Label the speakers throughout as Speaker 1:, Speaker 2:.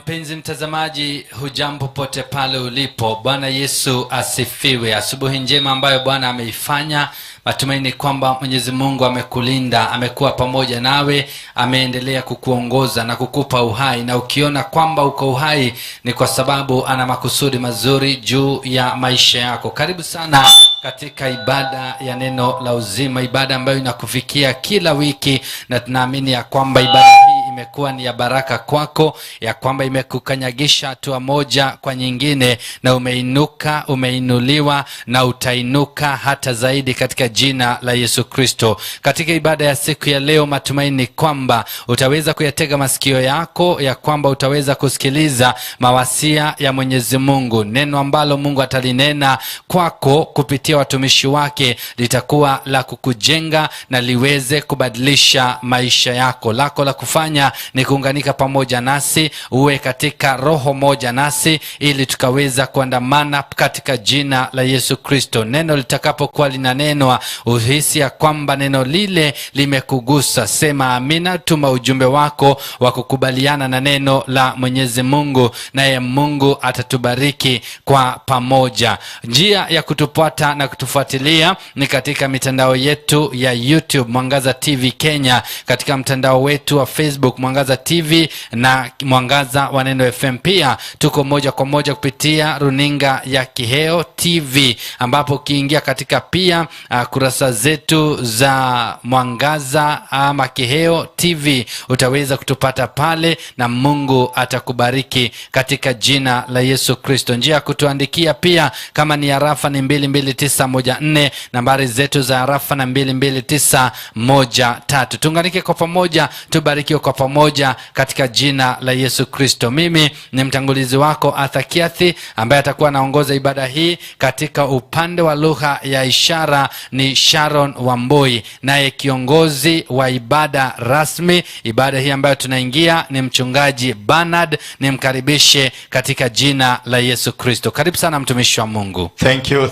Speaker 1: Mpenzi mtazamaji, hujambo pote pale ulipo. Bwana Yesu asifiwe. Asubuhi njema ambayo Bwana ameifanya. Matumaini kwamba Mwenyezi Mungu amekulinda, amekuwa pamoja nawe, ameendelea kukuongoza na kukupa uhai, na ukiona kwamba uko uhai ni kwa sababu ana makusudi mazuri juu ya maisha yako. Karibu sana katika ibada ya neno la uzima, ibada ambayo inakufikia kila wiki, na tunaamini ya kwamba ibada hii imekuwa ni ya baraka kwako, ya kwamba imekukanyagisha hatua moja kwa nyingine, na umeinuka, umeinuliwa na utainuka hata zaidi katika jina la Yesu Kristo. Katika ibada ya siku ya leo, matumaini kwamba utaweza kuyatega masikio yako, ya kwamba utaweza kusikiliza mawasia ya Mwenyezi Mungu, neno ambalo Mungu atalinena kwako kupitia watumishi wake litakuwa la kukujenga na liweze kubadilisha maisha yako. Lako la kufanya ni kuunganika pamoja nasi, uwe katika roho moja nasi, ili tukaweza kuandamana katika jina la Yesu Kristo. Neno litakapokuwa linanenwa, uhisi ya kwamba neno lile limekugusa, sema amina. Tuma ujumbe wako wa kukubaliana na neno la Mwenyezi Mungu, naye Mungu atatubariki kwa pamoja. Njia ya kutupata na kutufuatilia ni katika mitandao yetu ya YouTube Mwangaza TV Kenya, katika mtandao wetu wa Facebook Mwangaza TV na Mwangaza wa Neno FM. Pia tuko moja kwa moja kupitia runinga ya Kiheo TV, ambapo ukiingia katika pia kurasa zetu za Mwangaza ama Kiheo TV utaweza kutupata pale, na Mungu atakubariki katika jina la Yesu Kristo. Njia ya kutuandikia pia kama ni arafa ni 22914, nambari zetu za arafa na 22913. Tuunganike kwa pamoja, tubarikiwe kwa pamoja katika jina la Yesu Kristo. Mimi ni mtangulizi wako Arthur Kiathi, ambaye atakuwa anaongoza ibada hii. Katika upande wa lugha ya ishara ni Sharon Wambui, naye kiongozi wa ibada rasmi ibada hii ambayo tunaingia ni mchungaji Bernard. Nimkaribishe katika jina la Yesu Kristo. Karibu sana, mtumishi wa Mungu.
Speaker 2: Thank you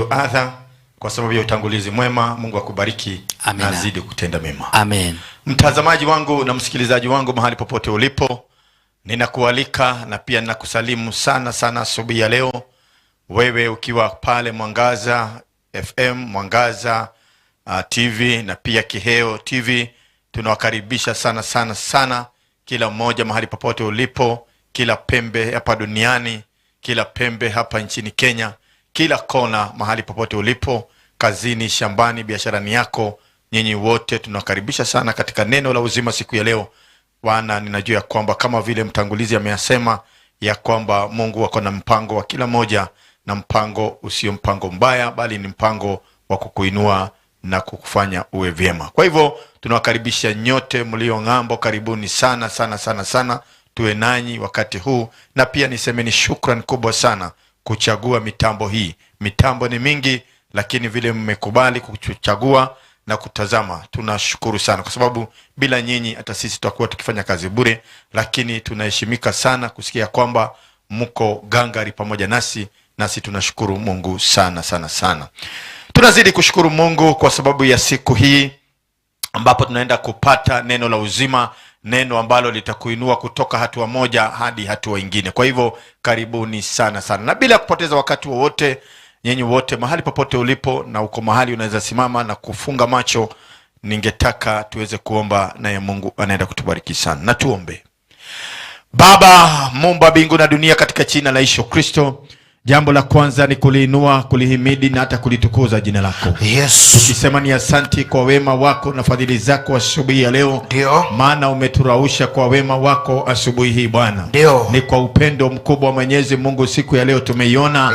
Speaker 2: Arthur, kwa sababu ya utangulizi mwema. Mungu akubariki.
Speaker 1: Amina.
Speaker 2: Na azidi kutenda mema.
Speaker 1: Amen.
Speaker 2: Mtazamaji wangu na msikilizaji wangu mahali popote ulipo, ninakualika na pia ninakusalimu sana sana asubuhi ya leo, wewe ukiwa pale Mwangaza FM, Mwangaza TV na pia Kiheo TV, tunawakaribisha sana sana sana, kila mmoja mahali popote ulipo, kila pembe hapa duniani, kila pembe hapa nchini Kenya, kila kona, mahali popote ulipo, kazini, shambani, biasharani yako, nyinyi wote tunawakaribisha sana katika neno la uzima siku ya leo. Bwana, ninajua ya kwamba kama vile mtangulizi ameyasema ya kwamba Mungu ako na mpango wa kila moja, na mpango usio mpango mbaya, bali ni mpango wa kukuinua na kukufanya uwe vyema. Kwa hivyo tunawakaribisha nyote mlio ng'ambo, karibuni sana sana sana sana, tuwe nanyi wakati huu, na pia nisemeni shukran kubwa sana kuchagua mitambo hii. Mitambo ni mingi, lakini vile mmekubali kuchagua na kutazama, tunashukuru sana, kwa sababu bila nyinyi hata sisi tutakuwa tukifanya kazi bure, lakini tunaheshimika sana kusikia kwamba mko gangari pamoja nasi, nasi tunashukuru Mungu sana sana sana. Tunazidi kushukuru Mungu kwa sababu ya siku hii ambapo tunaenda kupata neno la uzima, neno ambalo litakuinua kutoka hatua moja hadi hatua ingine. Kwa hivyo karibuni sana sana, na bila kupoteza wakati wowote, nyinyi wote mahali popote ulipo na uko mahali unaweza simama na kufunga macho, ningetaka tuweze kuomba, naye Mungu anaenda kutubariki sana. Na tuombe. Baba Muumba mbingu na dunia, katika jina la Yesu Kristo, jambo la kwanza ni kuliinua, kulihimidi na hata kulitukuza jina lako, tukisema ni asanti kwa wema wako na fadhili zako asubuhi ya leo, maana umeturausha kwa wema wako asubuhi hii Bwana. Ni kwa upendo mkubwa wa Mwenyezi Mungu siku ya leo tumeiona,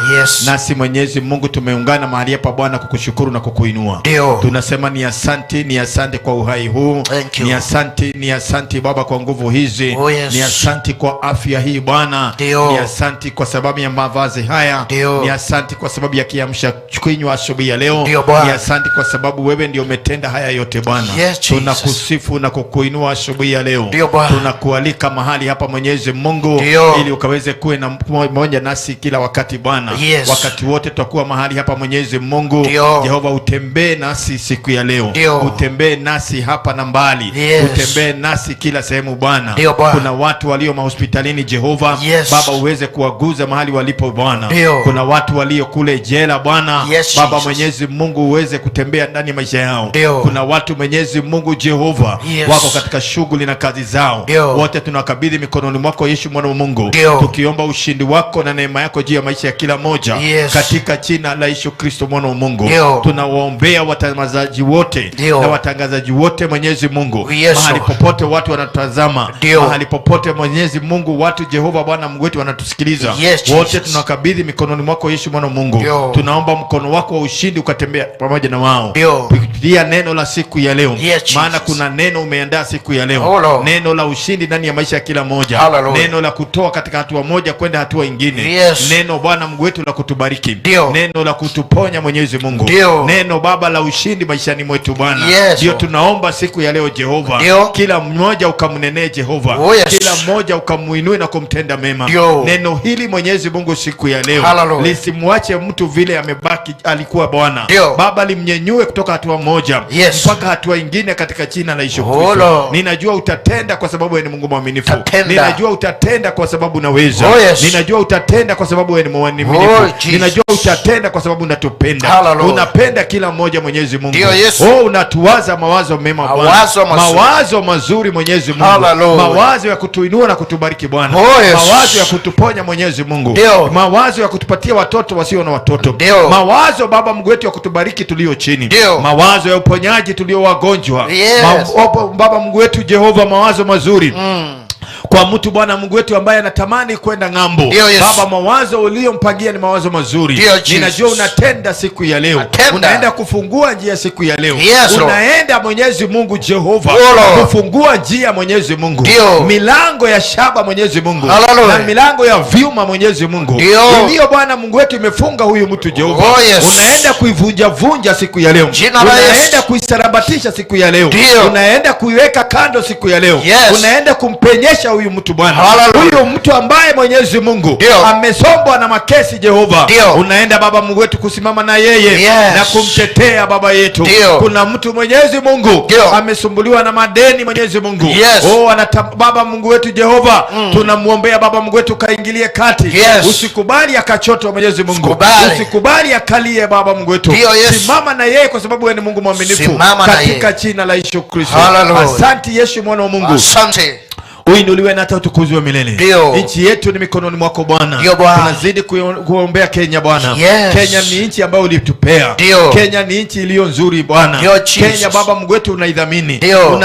Speaker 2: nasi Mwenyezi Mungu tumeungana mahali hapa Bwana kukushukuru na kukuinua. Tunasema ni asanti, ni asante kwa uhai huu.
Speaker 3: Thank you.
Speaker 2: Ni asanti, ni asanti Baba kwa nguvu hizi.
Speaker 3: Oh, yes.
Speaker 2: Ni asanti kwa afya hii Bwana. Ni asanti kwa sababu ya mavazi haya. haya.
Speaker 3: Ndio.
Speaker 2: Ni asante kwa sababu ya kiamsha kinywa asubuhi ya leo.
Speaker 3: Ndio, Bwana.
Speaker 2: Ni asante kwa sababu wewe ndio umetenda haya yote Bwana.
Speaker 3: Yes, Jesus.
Speaker 2: Tunakusifu na kukuinua asubuhi ya leo.
Speaker 3: Ndio, Bwana.
Speaker 2: Tunakualika mahali hapa Mwenyezi Mungu,
Speaker 3: Ndio.
Speaker 2: ili ukaweze kuwe na mmoja nasi kila wakati Bwana.
Speaker 3: Yes.
Speaker 2: Wakati wote tutakuwa mahali hapa Mwenyezi Mungu.
Speaker 3: Ndio.
Speaker 2: Jehova, utembee nasi siku ya leo.
Speaker 3: Ndio.
Speaker 2: Utembee nasi hapa na mbali.
Speaker 3: Yes.
Speaker 2: Utembee nasi kila sehemu Bwana.
Speaker 3: Ndio, Bwana.
Speaker 2: Kuna watu walio mahospitalini Jehova.
Speaker 3: Yes.
Speaker 2: Baba, uweze kuwaguza mahali walipo Bwana.
Speaker 3: Ndio.
Speaker 2: Kuna watu walio kule jela Bwana.
Speaker 3: Yes,
Speaker 2: Baba
Speaker 3: Jesus.
Speaker 2: Mwenyezi Mungu uweze kutembea ndani ya maisha yao.
Speaker 3: Ndio.
Speaker 2: Kuna watu Mwenyezi Mungu Jehova,
Speaker 3: Yes.
Speaker 2: wako katika shughuli na kazi zao.
Speaker 3: Ndio.
Speaker 2: Wote tunakabidhi mikononi mwako Yesu mwana wa Mungu.
Speaker 3: Ndio.
Speaker 2: Tukiomba ushindi wako na neema yako juu ya maisha ya kila moja.
Speaker 3: Yes.
Speaker 2: Katika jina la Yesu Kristo mwana wa Mungu.
Speaker 3: Ndio.
Speaker 2: Tunawaombea watazamaji wote
Speaker 3: Ndio.
Speaker 2: na watangazaji wote Mwenyezi Mungu.
Speaker 3: Yes,
Speaker 2: mahali
Speaker 3: Lord.
Speaker 2: popote watu wanatazama.
Speaker 3: Ndio.
Speaker 2: Mahali popote Mwenyezi Mungu watu Jehova Bwana Mungu wetu wanatusikiliza.
Speaker 3: Yes,
Speaker 2: wote
Speaker 3: Jesus.
Speaker 2: tunakabidhi mikononi mwako Yesu mwana wa Mungu.
Speaker 3: Ndio.
Speaker 2: Tunaomba mkono wako wa ushindi ukatembea pamoja na wao.
Speaker 3: Ndio.
Speaker 2: Kupitia neno la siku ya leo.
Speaker 3: Yes, Jesus.
Speaker 2: Maana kuna neno umeandaa siku ya leo.
Speaker 3: Oh, Lord.
Speaker 2: Neno la ushindi ndani ya maisha ya kila moja.
Speaker 3: Hallelujah.
Speaker 2: Neno la kutoa katika hatua moja kwenda hatua ingine.
Speaker 3: Yes.
Speaker 2: Neno Bwana Mungu wetu la kutubariki.
Speaker 3: Ndio.
Speaker 2: Neno la kutuponya Mwenyezi Mungu.
Speaker 3: Ndio.
Speaker 2: Neno Baba la ushindi maishani mwetu Bwana.
Speaker 3: Yes.
Speaker 2: Ndio tunaomba siku ya leo Jehova.
Speaker 3: Ndio.
Speaker 2: Kila mmoja ukamnenee Jehova.
Speaker 3: Oh, yes.
Speaker 2: Kila mmoja ukamuinue na kumtenda mema.
Speaker 3: Ndio.
Speaker 2: Neno hili Mwenyezi Mungu siku ya leo
Speaker 3: Hallelujah.
Speaker 2: lisimwache mtu vile amebaki alikuwa Bwana.
Speaker 3: Ndio.
Speaker 2: Baba, limnyenyue kutoka hatua moja
Speaker 3: Yes.
Speaker 2: mpaka hatua ingine katika jina la Yesu
Speaker 3: Oh,
Speaker 2: Kristo.
Speaker 3: Lord.
Speaker 2: Ninajua utatenda kwa sababu wewe ni Mungu mwaminifu.
Speaker 3: Utatenda.
Speaker 2: Ninajua utatenda kwa sababu unaweza.
Speaker 3: Oh, yes.
Speaker 2: Ninajua utatenda kwa sababu wewe ni mwaminifu.
Speaker 3: Oh, Jesus.
Speaker 2: Ninajua utatenda kwa sababu unatupenda.
Speaker 3: Hallelujah.
Speaker 2: Unapenda kila mmoja Mwenyezi Mungu.
Speaker 3: Ndio, Yesu.
Speaker 2: Oh, unatuwaza mawazo mema Bwana.
Speaker 3: Mawazo mazuri.
Speaker 2: Mawazo mazuri Mwenyezi Mungu.
Speaker 3: Hallelujah.
Speaker 2: Mawazo ya kutuinua na kutubariki Bwana.
Speaker 3: Oh, yes.
Speaker 2: Mawazo ya kutuponya Mwenyezi Mungu.
Speaker 3: Ndio.
Speaker 2: Mawazo ya kutupatia watoto wasio na watoto.
Speaker 3: Ndio.
Speaker 2: Mawazo Baba Mungu wetu ya kutubariki tulio chini.
Speaker 3: Ndio.
Speaker 2: Mawazo ya uponyaji tulio wagonjwa.
Speaker 3: Yes.
Speaker 2: Baba Mungu wetu Jehova, mawazo mazuri kwa mtu Bwana Mungu wetu ambaye anatamani kwenda ng'ambo.
Speaker 3: Ndio, Yesu.
Speaker 2: Baba, mawazo uliyompangia ni mawazo mazuri.
Speaker 3: Ndio, Jesus.
Speaker 2: Ninajua unatenda siku ya leo.
Speaker 3: Atenda.
Speaker 2: Unaenda kufungua njia siku ya leo.
Speaker 3: Yes, Lord.
Speaker 2: Unaenda Mwenyezi Mungu Jehova
Speaker 3: Oh, Lord.
Speaker 2: kufungua njia Mwenyezi Mungu.
Speaker 3: Ndio.
Speaker 2: Milango ya shaba Mwenyezi Mungu.
Speaker 3: Hallelujah.
Speaker 2: Na milango ya vyuma Mwenyezi Mungu.
Speaker 3: Ndio.
Speaker 2: Iliyo Bwana Mungu wetu imefunga huyu mtu Jehova.
Speaker 3: Oh, yes.
Speaker 2: Unaenda kuivunja vunja siku ya leo.
Speaker 3: Jina la Yesu.
Speaker 2: Unaenda kuisarabatisha siku ya leo.
Speaker 3: Ndio.
Speaker 2: Unaenda kuiweka kando siku ya leo.
Speaker 3: Yes.
Speaker 2: Unaenda kumpenyesha huyu mtu Bwana.
Speaker 3: Hallelujah.
Speaker 2: Huyu mtu ambaye Mwenyezi Mungu
Speaker 3: Ndio.
Speaker 2: amesombwa na makesi Jehova.
Speaker 3: Ndio.
Speaker 2: Unaenda Baba Mungu wetu kusimama na yeye
Speaker 3: Yes.
Speaker 2: na kumtetea baba yetu.
Speaker 3: Ndio.
Speaker 2: Kuna mtu Mwenyezi Mungu
Speaker 3: Ndio.
Speaker 2: amesumbuliwa na madeni Mwenyezi Mungu.
Speaker 3: Yes.
Speaker 2: Oh, Baba Mungu wetu Jehova, tunamuombea Baba Mungu wetu kaingilie kati.
Speaker 3: Yes.
Speaker 2: Usikubali akachotwa Mwenyezi Mungu.
Speaker 3: Usikubali.
Speaker 2: Usikubali akalie Baba Mungu wetu.
Speaker 3: Ndio, Yesu.
Speaker 2: Simama na yeye kwa sababu wewe ni Mungu mwaminifu.
Speaker 3: Simama na
Speaker 2: Katika
Speaker 3: yeye.
Speaker 2: jina la Yesu Kristo.
Speaker 3: Hallelujah.
Speaker 2: Asante Yesu mwana wa Mungu.
Speaker 3: Asante.
Speaker 2: Uinuliwe na hata utukuzwe milele.
Speaker 3: Ndio.
Speaker 2: Nchi yetu ni mikononi mwako Bwana.
Speaker 3: Ndio, Bwana.
Speaker 2: Tunazidi kuombea Kenya Bwana.
Speaker 3: Yes.
Speaker 2: Kenya ni nchi ambayo ulitupea.
Speaker 3: Ndio.
Speaker 2: Kenya ni nchi iliyo nzuri Bwana.
Speaker 3: Ndio, Jesus.
Speaker 2: Kenya Baba Mungu wetu unaidhamini.
Speaker 3: Ndio.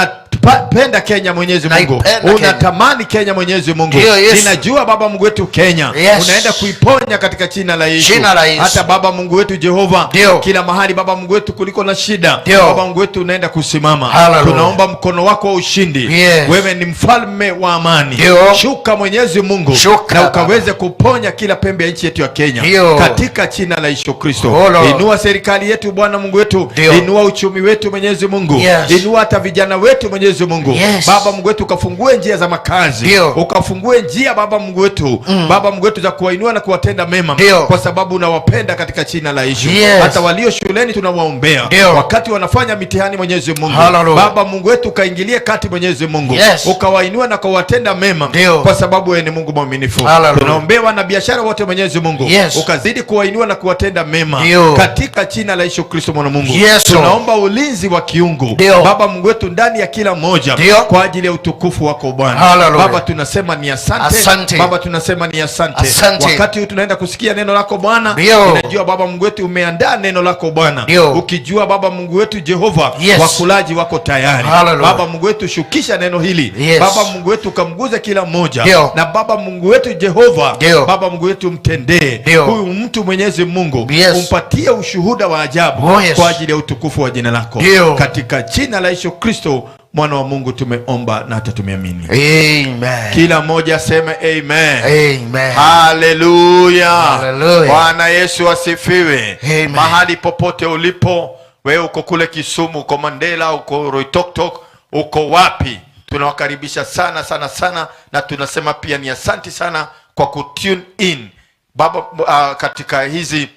Speaker 2: Unapenda Kenya Mwenyezi Mungu.
Speaker 3: Naipenda Kenya.
Speaker 2: Unatamani Kenya Mwenyezi Mungu.
Speaker 3: Ndio, Yesu.
Speaker 2: Ninajua Baba Mungu wetu Kenya
Speaker 3: Yes.
Speaker 2: unaenda kuiponya katika jina la Yesu.
Speaker 3: Jina la Yesu.
Speaker 2: Hata Baba Mungu wetu Jehova,
Speaker 3: Ndio.
Speaker 2: kila mahali Baba Mungu wetu kuliko na shida,
Speaker 3: Ndio.
Speaker 2: Baba Mungu wetu unaenda kusimama.
Speaker 3: Hallelujah.
Speaker 2: Tunaomba mkono wako wa ushindi.
Speaker 3: Yes.
Speaker 2: Wewe ni mfalme wa amani.
Speaker 3: Ndio.
Speaker 2: Shuka Mwenyezi Mungu
Speaker 3: Shuka,
Speaker 2: na ukaweze kuponya kila pembe ya nchi yetu ya Kenya.
Speaker 3: Ndio.
Speaker 2: Katika jina la Yesu Kristo.
Speaker 3: Oh, Lord.
Speaker 2: Inua serikali yetu Bwana Mungu wetu.
Speaker 3: Ndio.
Speaker 2: Inua uchumi wetu Mwenyezi Mungu.
Speaker 3: Yes.
Speaker 2: Inua hata vijana wetu Mwenyezi Mungu.
Speaker 3: Yes.
Speaker 2: Baba Mungu wetu ukafungue njia za makazi.
Speaker 3: Ndio.
Speaker 2: Ukafungue njia Baba Mungu wetu. Baba Mungu wetu za kuwainua na kuwatenda mema.
Speaker 3: Ndio.
Speaker 2: Kwa sababu unawapenda katika jina la Yesu.
Speaker 3: Yes.
Speaker 2: Hata walio shuleni tunawaombea.
Speaker 3: Ndio.
Speaker 2: Wakati wanafanya mitihani Mwenyezi Mungu.
Speaker 3: Hallelujah.
Speaker 2: Baba Mungu wetu ukaingilie kati Mwenyezi Mungu.
Speaker 3: Yes.
Speaker 2: Ukawainua na kuwatenda mema.
Speaker 3: Ndio.
Speaker 2: Kwa sababu wewe ni Mungu mwaminifu.
Speaker 3: Hallelujah.
Speaker 2: Tunaombea wana biashara wote Mwenyezi Mungu.
Speaker 3: Yes.
Speaker 2: Ukazidi kuwainua na kuwatenda mema.
Speaker 3: Ndio.
Speaker 2: Katika jina la Yesu Kristo mwana Mungu.
Speaker 3: Yes, Lord.
Speaker 2: Tunaomba ulinzi wa kiungu.
Speaker 3: Ndio.
Speaker 2: Baba Mungu wetu ndani ya kila mmoja.
Speaker 3: Ndio.
Speaker 2: Kwa ajili ya utukufu wako Bwana.
Speaker 3: Hallelujah.
Speaker 2: Baba tunasema ni asante.
Speaker 3: Asante.
Speaker 2: Baba tunasema ni asante.
Speaker 3: Asante.
Speaker 2: Wakati huu tunaenda kusikia neno lako Bwana.
Speaker 3: Ndio.
Speaker 2: Ninajua Baba Mungu wetu umeandaa neno lako Bwana.
Speaker 3: Ndio.
Speaker 2: Ukijua Baba Mungu wetu Jehova,
Speaker 3: Yes.
Speaker 2: wakulaji wako tayari.
Speaker 3: Hallelujah.
Speaker 2: Baba Mungu wetu shukisha neno hili.
Speaker 3: Yes.
Speaker 2: Baba Mungu wetu ukamguze kila mmoja.
Speaker 3: Ndio.
Speaker 2: Na Baba Mungu wetu Jehova,
Speaker 3: Ndio.
Speaker 2: Baba Mungu wetu mtendee
Speaker 3: Ndio.
Speaker 2: huyu mtu Mwenyezi Mungu.
Speaker 3: Yes.
Speaker 2: Umpatie ushuhuda wa ajabu
Speaker 3: Oh, yes.
Speaker 2: kwa ajili ya utukufu wa jina lako.
Speaker 3: Ndio.
Speaker 2: Katika jina la Yesu Kristo Mwana wa Mungu, tumeomba na hata tumeamini.
Speaker 3: Amen.
Speaker 2: Kila mmoja aseme amen.
Speaker 3: Amen.
Speaker 2: Haleluya.
Speaker 3: Haleluya.
Speaker 2: Bwana Yesu asifiwe.
Speaker 3: Amen.
Speaker 2: Mahali popote ulipo, wewe uko kule Kisumu, uko Mandela, uko Roitoktok, uko wapi, tunawakaribisha sana sana sana, na tunasema pia ni asanti sana kwa kutune in baba, katika hizi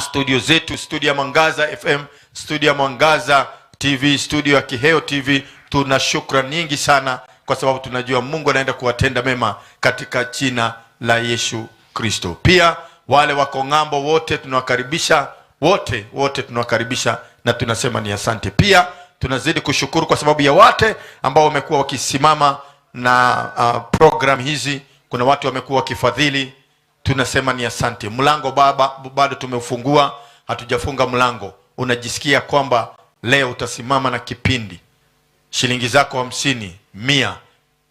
Speaker 2: studio zetu, studio ya Mwangaza FM, studio ya Mwangaza TV, studio ya Kiheo TV. Tuna shukran nyingi sana kwa sababu tunajua Mungu anaenda kuwatenda mema katika jina la Yesu Kristo. Pia wale wako ng'ambo wote tunawakaribisha, wote wote tunawakaribisha na tunasema ni asante. Pia tunazidi kushukuru kwa sababu ya wate ambao wamekuwa wakisimama na program hizi. Kuna watu wamekuwa wakifadhili, tunasema ni asante. Mlango baba bado tumeufungua, hatujafunga mlango. Unajisikia kwamba leo utasimama na kipindi, shilingi zako 50, 100,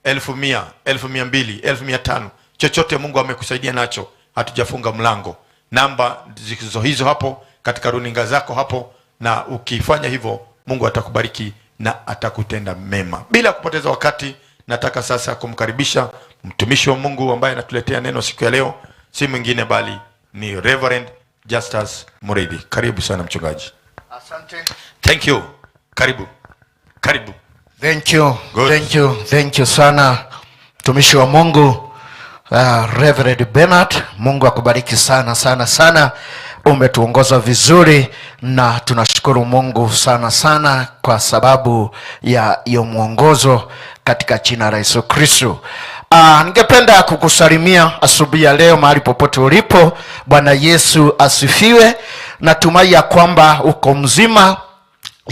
Speaker 2: 1,100, 1,200, 1,500, chochote Mungu amekusaidia nacho, hatujafunga mlango. Namba zilizo hizo hapo katika runinga zako hapo, na ukifanya hivyo Mungu atakubariki na atakutenda mema. Bila kupoteza wakati, nataka sasa kumkaribisha mtumishi wa Mungu ambaye anatuletea neno siku ya leo, si mwingine bali ni Reverend Justus Muridhi. Karibu sana mchungaji.
Speaker 3: Asante.
Speaker 2: Thank you. Karibu. Karibu.
Speaker 3: Thank you.
Speaker 2: Good.
Speaker 3: Thank you. Thank you sana mtumishi wa Mungu, Reverend Bernard. Mungu akubariki sana sana sana. Umetuongoza vizuri na tunashukuru Mungu sana sana kwa sababu ya hiyo mwongozo katika jina la Yesu Kristo. Ningependa kukusalimia asubuhi ya leo mahali popote ulipo. Bwana Yesu asifiwe. Natumai ya kwamba uko mzima.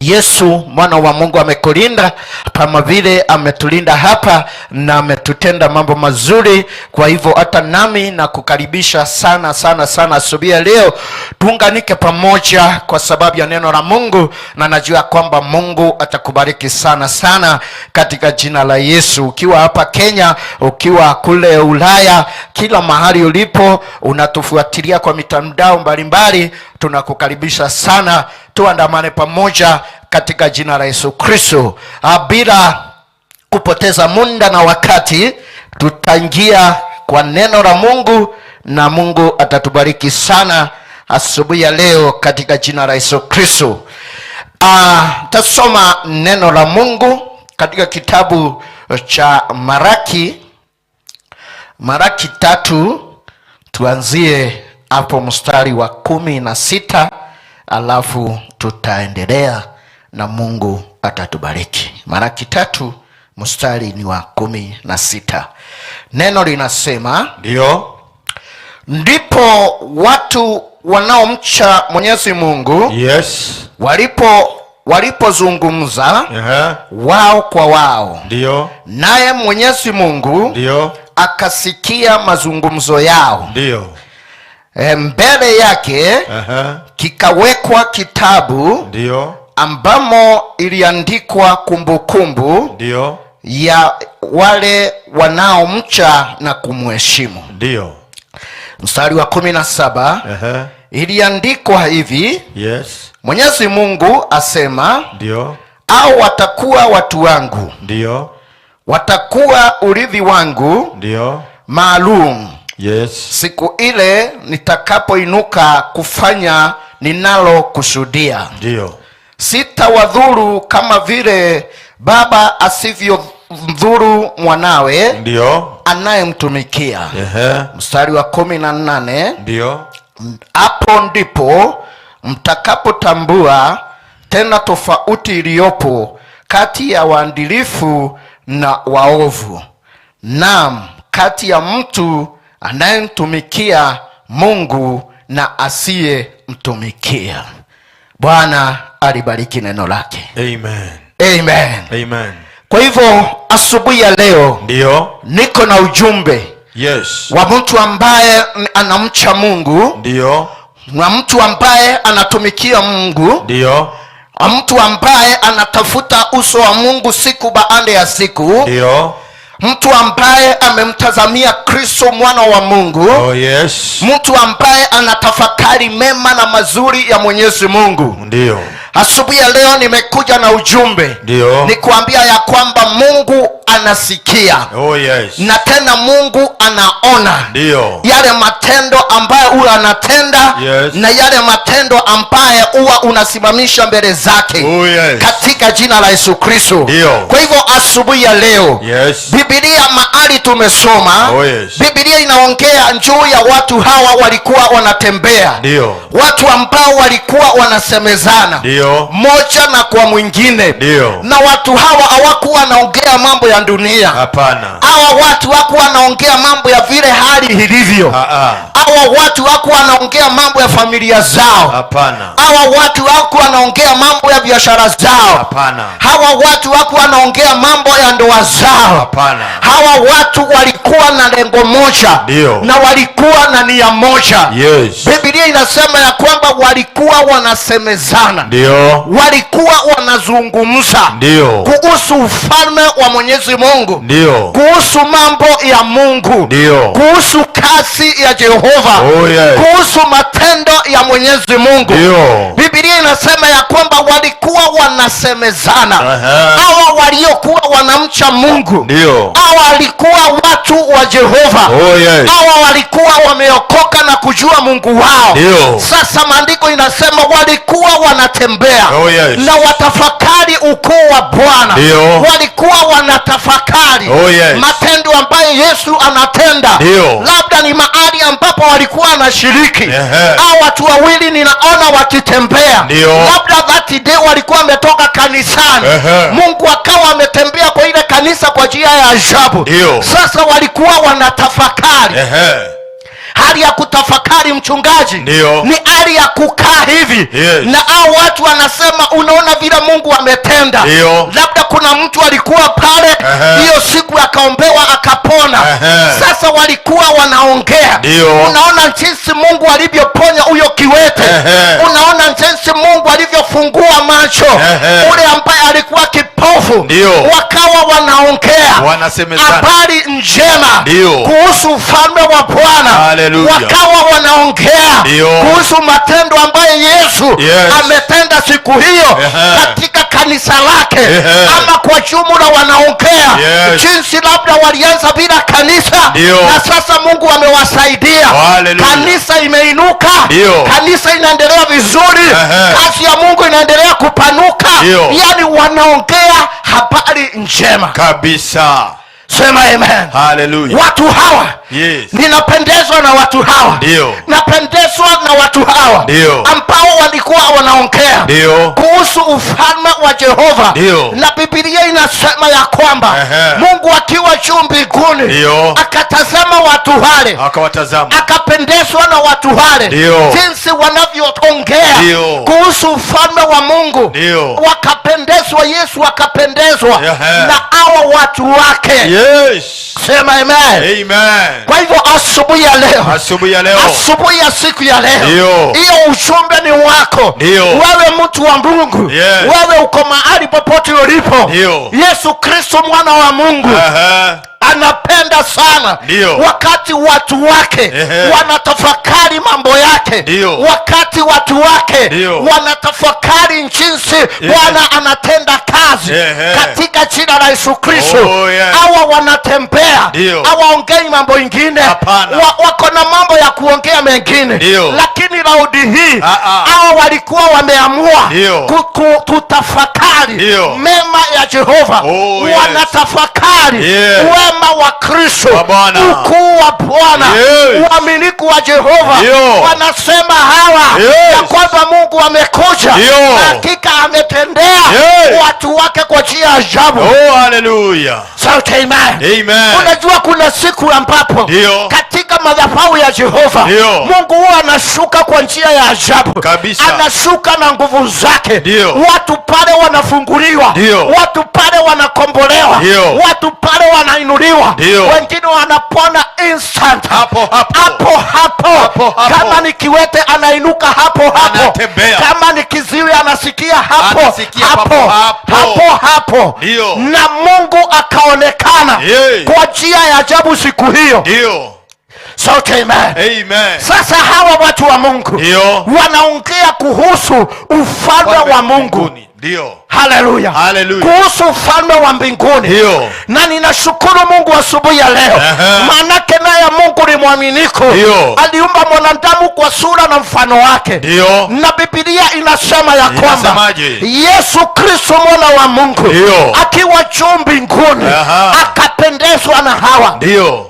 Speaker 3: Yesu mwana wa Mungu amekulinda kama vile ametulinda hapa na ametutenda mambo mazuri. Kwa hivyo hata nami nakukaribisha sana sana sana asubuhi ya leo, tuunganike pamoja kwa sababu ya neno la Mungu, na najua kwamba Mungu atakubariki sana sana katika jina la Yesu. Ukiwa hapa Kenya, ukiwa kule Ulaya, kila mahali ulipo unatufuatilia kwa mitandao mbalimbali, tunakukaribisha sana, tuandamane pamoja katika jina la Yesu Kristo. Bila kupoteza muda na wakati, tutaingia kwa neno la Mungu na Mungu atatubariki sana asubuhi ya leo katika jina la Yesu Kristo. Tasoma neno la Mungu katika kitabu cha Maraki, Maraki 3, tuanzie hapo mstari wa 16, alafu tutaendelea na Mungu atatubariki. Maraki 3 mstari ni wa 16. Neno linasema,
Speaker 2: Ndio.
Speaker 3: Ndipo watu wanaomcha Mwenyezi Mungu walipozungumza wao kwa wao. Naye Mwenyezi Mungu akasikia mazungumzo yao. Mbele yake kikawekwa kitabu ambamo iliandikwa kumbukumbu ya wale wanaomcha na kumheshimu. Mstari wa 17, iliandikwa hivi, Mwenyezi Mungu asema, au watakuwa watu wangu, watakuwa urithi wangu maalum, siku ile nitakapoinuka kufanya ninalokusudia. Sitawadhuru kama vile baba asivyodhuru mwanawe anayemtumikia. Mstari wa 18, hapo ndipo mtakapotambua tena tofauti iliyopo kati ya waadilifu na waovu, naam, kati ya mtu anayemtumikia Mungu na asiyemtumikia. Bwana alibariki neno lake.
Speaker 2: Amen.
Speaker 3: Amen.
Speaker 2: Amen.
Speaker 3: Kwa hivyo asubuhi ya leo niko na ujumbe wa mtu ambaye anamcha Mungu, na mtu ambaye anatumikia Mungu, mtu ambaye anatafuta uso wa Mungu siku baada ya siku, mtu ambaye amemtazamia Kristo mwana wa Mungu, mtu ambaye anatafakari mema na mazuri ya Mwenyezi Mungu. Asubuhi ya leo nimekuja na ujumbe.
Speaker 2: Ndio.
Speaker 3: Nikuambia ya kwamba Mungu anasikia.
Speaker 2: Oh yes.
Speaker 3: Na tena Mungu anaona.
Speaker 2: Ndio.
Speaker 3: Yale matendo ambayo huwa anatenda.
Speaker 2: Yes.
Speaker 3: Na yale matendo ambaye huwa unasimamisha mbele zake.
Speaker 2: Oh yes.
Speaker 3: Katika jina la Yesu Kristo.
Speaker 2: Ndio.
Speaker 3: Kwa hivyo asubuhi ya leo,
Speaker 2: Yes.
Speaker 3: Biblia mahali tumesoma,
Speaker 2: Oh yes.
Speaker 3: Biblia inaongea juu ya watu hawa walikuwa wanatembea.
Speaker 2: Ndio.
Speaker 3: Watu ambao walikuwa wanasemezana.
Speaker 2: Ndio.
Speaker 3: Moja na kwa mwingine.
Speaker 2: Ndio.
Speaker 3: Na watu hawa hawakuwa wanaongea mambo ya dunia.
Speaker 2: Hapana.
Speaker 3: Hawa watu hawakuwa wanaongea mambo ya vile hali ilivyo. Hawa watu hawakuwa wanaongea mambo ya familia zao.
Speaker 2: Hapana.
Speaker 3: Hawa watu hawakuwa wanaongea mambo ya biashara zao.
Speaker 2: Hapana.
Speaker 3: Hawa watu hawakuwa wanaongea mambo ya ndoa zao.
Speaker 2: Hapana.
Speaker 3: Hawa watu walikuwa na lengo moja.
Speaker 2: Ndio.
Speaker 3: Na walikuwa na nia moja.
Speaker 2: Yes.
Speaker 3: Biblia inasema ya kwamba walikuwa wanasemezana.
Speaker 2: Ndio.
Speaker 3: Walikuwa wanazungumza.
Speaker 2: Ndio.
Speaker 3: Kuhusu ufalme wa Mwenyezi Mungu.
Speaker 2: Ndio.
Speaker 3: Kuhusu mambo ya Mungu.
Speaker 2: Ndio.
Speaker 3: Kuhusu kazi ya Jehova.
Speaker 2: Oh yes.
Speaker 3: Kuhusu matendo ya Mwenyezi Mungu.
Speaker 2: Ndio.
Speaker 3: Biblia inasema ya kwamba walikuwa wanasemezana. Hawa waliokuwa wanamcha Mungu.
Speaker 2: Ndio.
Speaker 3: Hawa walikuwa watu wa Jehova.
Speaker 2: Oh yes.
Speaker 3: Hawa walikuwa wameokoka na kujua Mungu wao.
Speaker 2: Ndio.
Speaker 3: Sasa maandiko inasema walikuwa wanatembea.
Speaker 2: Oh yes.
Speaker 3: Na watafakari ukuu wa Bwana.
Speaker 2: Ndio.
Speaker 3: Walikuwa wanatafakari.
Speaker 2: Oh yes.
Speaker 3: Matendo ambayo Yesu anatenda.
Speaker 2: Ndio.
Speaker 3: Labda ni mahali ambapo walikuwa wanashiriki.
Speaker 2: Ehe.
Speaker 3: Hao watu wawili ninaona wakitembea.
Speaker 2: Ndio.
Speaker 3: Labda that day walikuwa wametoka kanisani.
Speaker 2: Ehe.
Speaker 3: Mungu akawa ametembea kwa ile kanisa kwa njia ya ajabu.
Speaker 2: Ndio.
Speaker 3: Sasa walikuwa wanatafakari.
Speaker 2: Ehe.
Speaker 3: Hali ya kutafakari, mchungaji,
Speaker 2: Ndio.
Speaker 3: ni hali ya kukaa hivi.
Speaker 2: Yes.
Speaker 3: Na hao watu wanasema unaona vile Mungu ametenda.
Speaker 2: Ndio.
Speaker 3: Labda kuna mtu alikuwa pale hiyo siku akaombewa akapona.
Speaker 2: Ehe.
Speaker 3: Sasa walikuwa wanaongea.
Speaker 2: Ndio.
Speaker 3: Unaona jinsi Mungu alivyoponya huyo kiwete.
Speaker 2: Ehe.
Speaker 3: Unaona jinsi Mungu alivyofungua macho.
Speaker 2: Ehe.
Speaker 3: Ule ambaye alikuwa kipofu.
Speaker 2: Ndio.
Speaker 3: Wakawa wanaongea
Speaker 2: Wanasemezana.
Speaker 3: habari njema
Speaker 2: Ndio.
Speaker 3: kuhusu ufalme wa Bwana.
Speaker 2: Hallelujah.
Speaker 3: Wakawa wanaongea
Speaker 2: Ndio.
Speaker 3: kuhusu matendo ambayo Yesu
Speaker 2: Yes.
Speaker 3: ametenda siku hiyo
Speaker 2: Ehe.
Speaker 3: katika kanisa lake.
Speaker 2: Ehe.
Speaker 3: Ama kwa jumla wanaongea
Speaker 2: Yes.
Speaker 3: jinsi labda walianza bila kanisa.
Speaker 2: Ndio.
Speaker 3: Na sasa Mungu amewasaidia.
Speaker 2: Hallelujah.
Speaker 3: Kanisa imeinuka.
Speaker 2: Ndio.
Speaker 3: Kanisa inaendelea vizuri.
Speaker 2: Ehe.
Speaker 3: Kazi ya Mungu inaendelea kupanuka.
Speaker 2: Ndio.
Speaker 3: Yani wanaongea habari njema.
Speaker 2: Kabisa.
Speaker 3: Sema amen.
Speaker 2: Hallelujah.
Speaker 3: Watu hawa.
Speaker 2: Yes.
Speaker 3: Ninapendezwa na watu hawa.
Speaker 2: Ndio.
Speaker 3: Napendezwa na watu hawa.
Speaker 2: Ndio.
Speaker 3: Ambao walikuwa wanaongea
Speaker 2: Ndio.
Speaker 3: kuhusu ufalme wa Jehova.
Speaker 2: Ndio.
Speaker 3: Na Biblia inasema ya kwamba
Speaker 2: Ehe.
Speaker 3: Mungu akiwa juu mbinguni
Speaker 2: Ndio.
Speaker 3: akatazama watu wale,
Speaker 2: Akawatazama.
Speaker 3: akapendezwa na watu wale
Speaker 2: Ndio.
Speaker 3: jinsi wanavyoongea
Speaker 2: Ndio.
Speaker 3: kuhusu ufalme wa Mungu.
Speaker 2: Ndio.
Speaker 3: Wakapendezwa, Yesu akapendezwa
Speaker 2: Ehe.
Speaker 3: na hawa watu wake.
Speaker 2: Yes.
Speaker 3: Sema amen.
Speaker 2: Amen.
Speaker 3: Kwa hivyo asubuhi ya leo,
Speaker 2: Asubuhi ya leo.
Speaker 3: asubuhi ya siku ya leo,
Speaker 2: Ndio.
Speaker 3: hiyo ujumbe ni wako.
Speaker 2: Ndio.
Speaker 3: Wewe mtu wa Mungu,
Speaker 2: Yes.
Speaker 3: wewe uko mahali popote ulipo.
Speaker 2: Ndio.
Speaker 3: Yesu Kristo mwana wa Mungu
Speaker 2: Ehe.
Speaker 3: anapenda sana
Speaker 2: Ndio.
Speaker 3: wakati watu wake
Speaker 2: Ehe.
Speaker 3: wanatafakari mambo yake.
Speaker 2: Ndio.
Speaker 3: Wakati watu wake
Speaker 2: Ndio.
Speaker 3: wanatafakari jinsi Bwana anatenda kazi
Speaker 2: Ehe.
Speaker 3: katika jina la Yesu Kristo.
Speaker 2: Oh, yes.
Speaker 3: Hawa wanatembea,
Speaker 2: Ndio.
Speaker 3: hawaongei mambo ingine.
Speaker 2: Hapana.
Speaker 3: Wako na mambo ya kuongea mengine.
Speaker 2: Ndio.
Speaker 3: Lakini laudi hii
Speaker 2: Ah, ah.
Speaker 3: hawa walikuwa wameamua
Speaker 2: Ndio.
Speaker 3: kutafakari
Speaker 2: Ndio.
Speaker 3: mema ya Jehova.
Speaker 2: Oh, yes.
Speaker 3: Wanatafakari
Speaker 2: Yes.
Speaker 3: wema wa Kristo,
Speaker 2: Wa Bwana.
Speaker 3: ukuu wa Bwana,
Speaker 2: Yes.
Speaker 3: uaminifu wa Jehova.
Speaker 2: Ndio.
Speaker 3: Wanasema hawa
Speaker 2: Yes.
Speaker 3: ya kwamba Mungu amekuja,
Speaker 2: Ndio.
Speaker 3: hakika ametendea
Speaker 2: Yes.
Speaker 3: watu wake kwa njia ya ajabu.
Speaker 2: Oh, hallelujah.
Speaker 3: Shout amen.
Speaker 2: Amen.
Speaker 3: Unajua kuna siku ambapo
Speaker 2: Ndio.
Speaker 3: katika madhabahu ya Jehova
Speaker 2: Ndio.
Speaker 3: Mungu huwa anashuka kwa njia ya ajabu.
Speaker 2: Kabisa.
Speaker 3: Anashuka na nguvu zake.
Speaker 2: Ndio.
Speaker 3: Watu pale wanafunguliwa.
Speaker 2: Ndio.
Speaker 3: Watu pale wanakombolewa.
Speaker 2: Ndio.
Speaker 3: Watu pale wanainuliwa.
Speaker 2: Ndio.
Speaker 3: Wengine wanapona instant.
Speaker 2: Hapo hapo.
Speaker 3: Hapo hapo.
Speaker 2: Hapo hapo.
Speaker 3: Kama ni kiwete anainuka hapo hapo.
Speaker 2: Anatembea.
Speaker 3: Kama ni kiziwi anasikia hapo
Speaker 2: Anasikia
Speaker 3: hapo
Speaker 2: papo hapo.
Speaker 3: hapo hapo.
Speaker 2: Ndio.
Speaker 3: Na Mungu akaonekana
Speaker 2: Yeah.
Speaker 3: kwa njia ya ajabu siku hiyo.
Speaker 2: Ndio.
Speaker 3: Shout amen.
Speaker 2: Amen.
Speaker 3: Sasa hawa watu wa Mungu
Speaker 2: Ndio.
Speaker 3: wanaongea kuhusu ufalme wa Mungu.
Speaker 2: Mbinguni. Ndio.
Speaker 3: Haleluya.
Speaker 2: Haleluya.
Speaker 3: Kuhusu ufalme wa mbinguni.
Speaker 2: Ndio.
Speaker 3: Na ninashukuru Mungu asubuhi ya leo, maanake naye Mungu ni mwaminifu.
Speaker 2: Ndio.
Speaker 3: Aliumba mwanadamu kwa sura na mfano wake.
Speaker 2: Ndio.
Speaker 3: Na Biblia inasema ya kwamba
Speaker 2: Inasemaje?
Speaker 3: Yesu Kristo mwana wa Mungu
Speaker 2: Ndio.
Speaker 3: akiwa juu mbinguni akapendezwa na hawa.
Speaker 2: Ndio.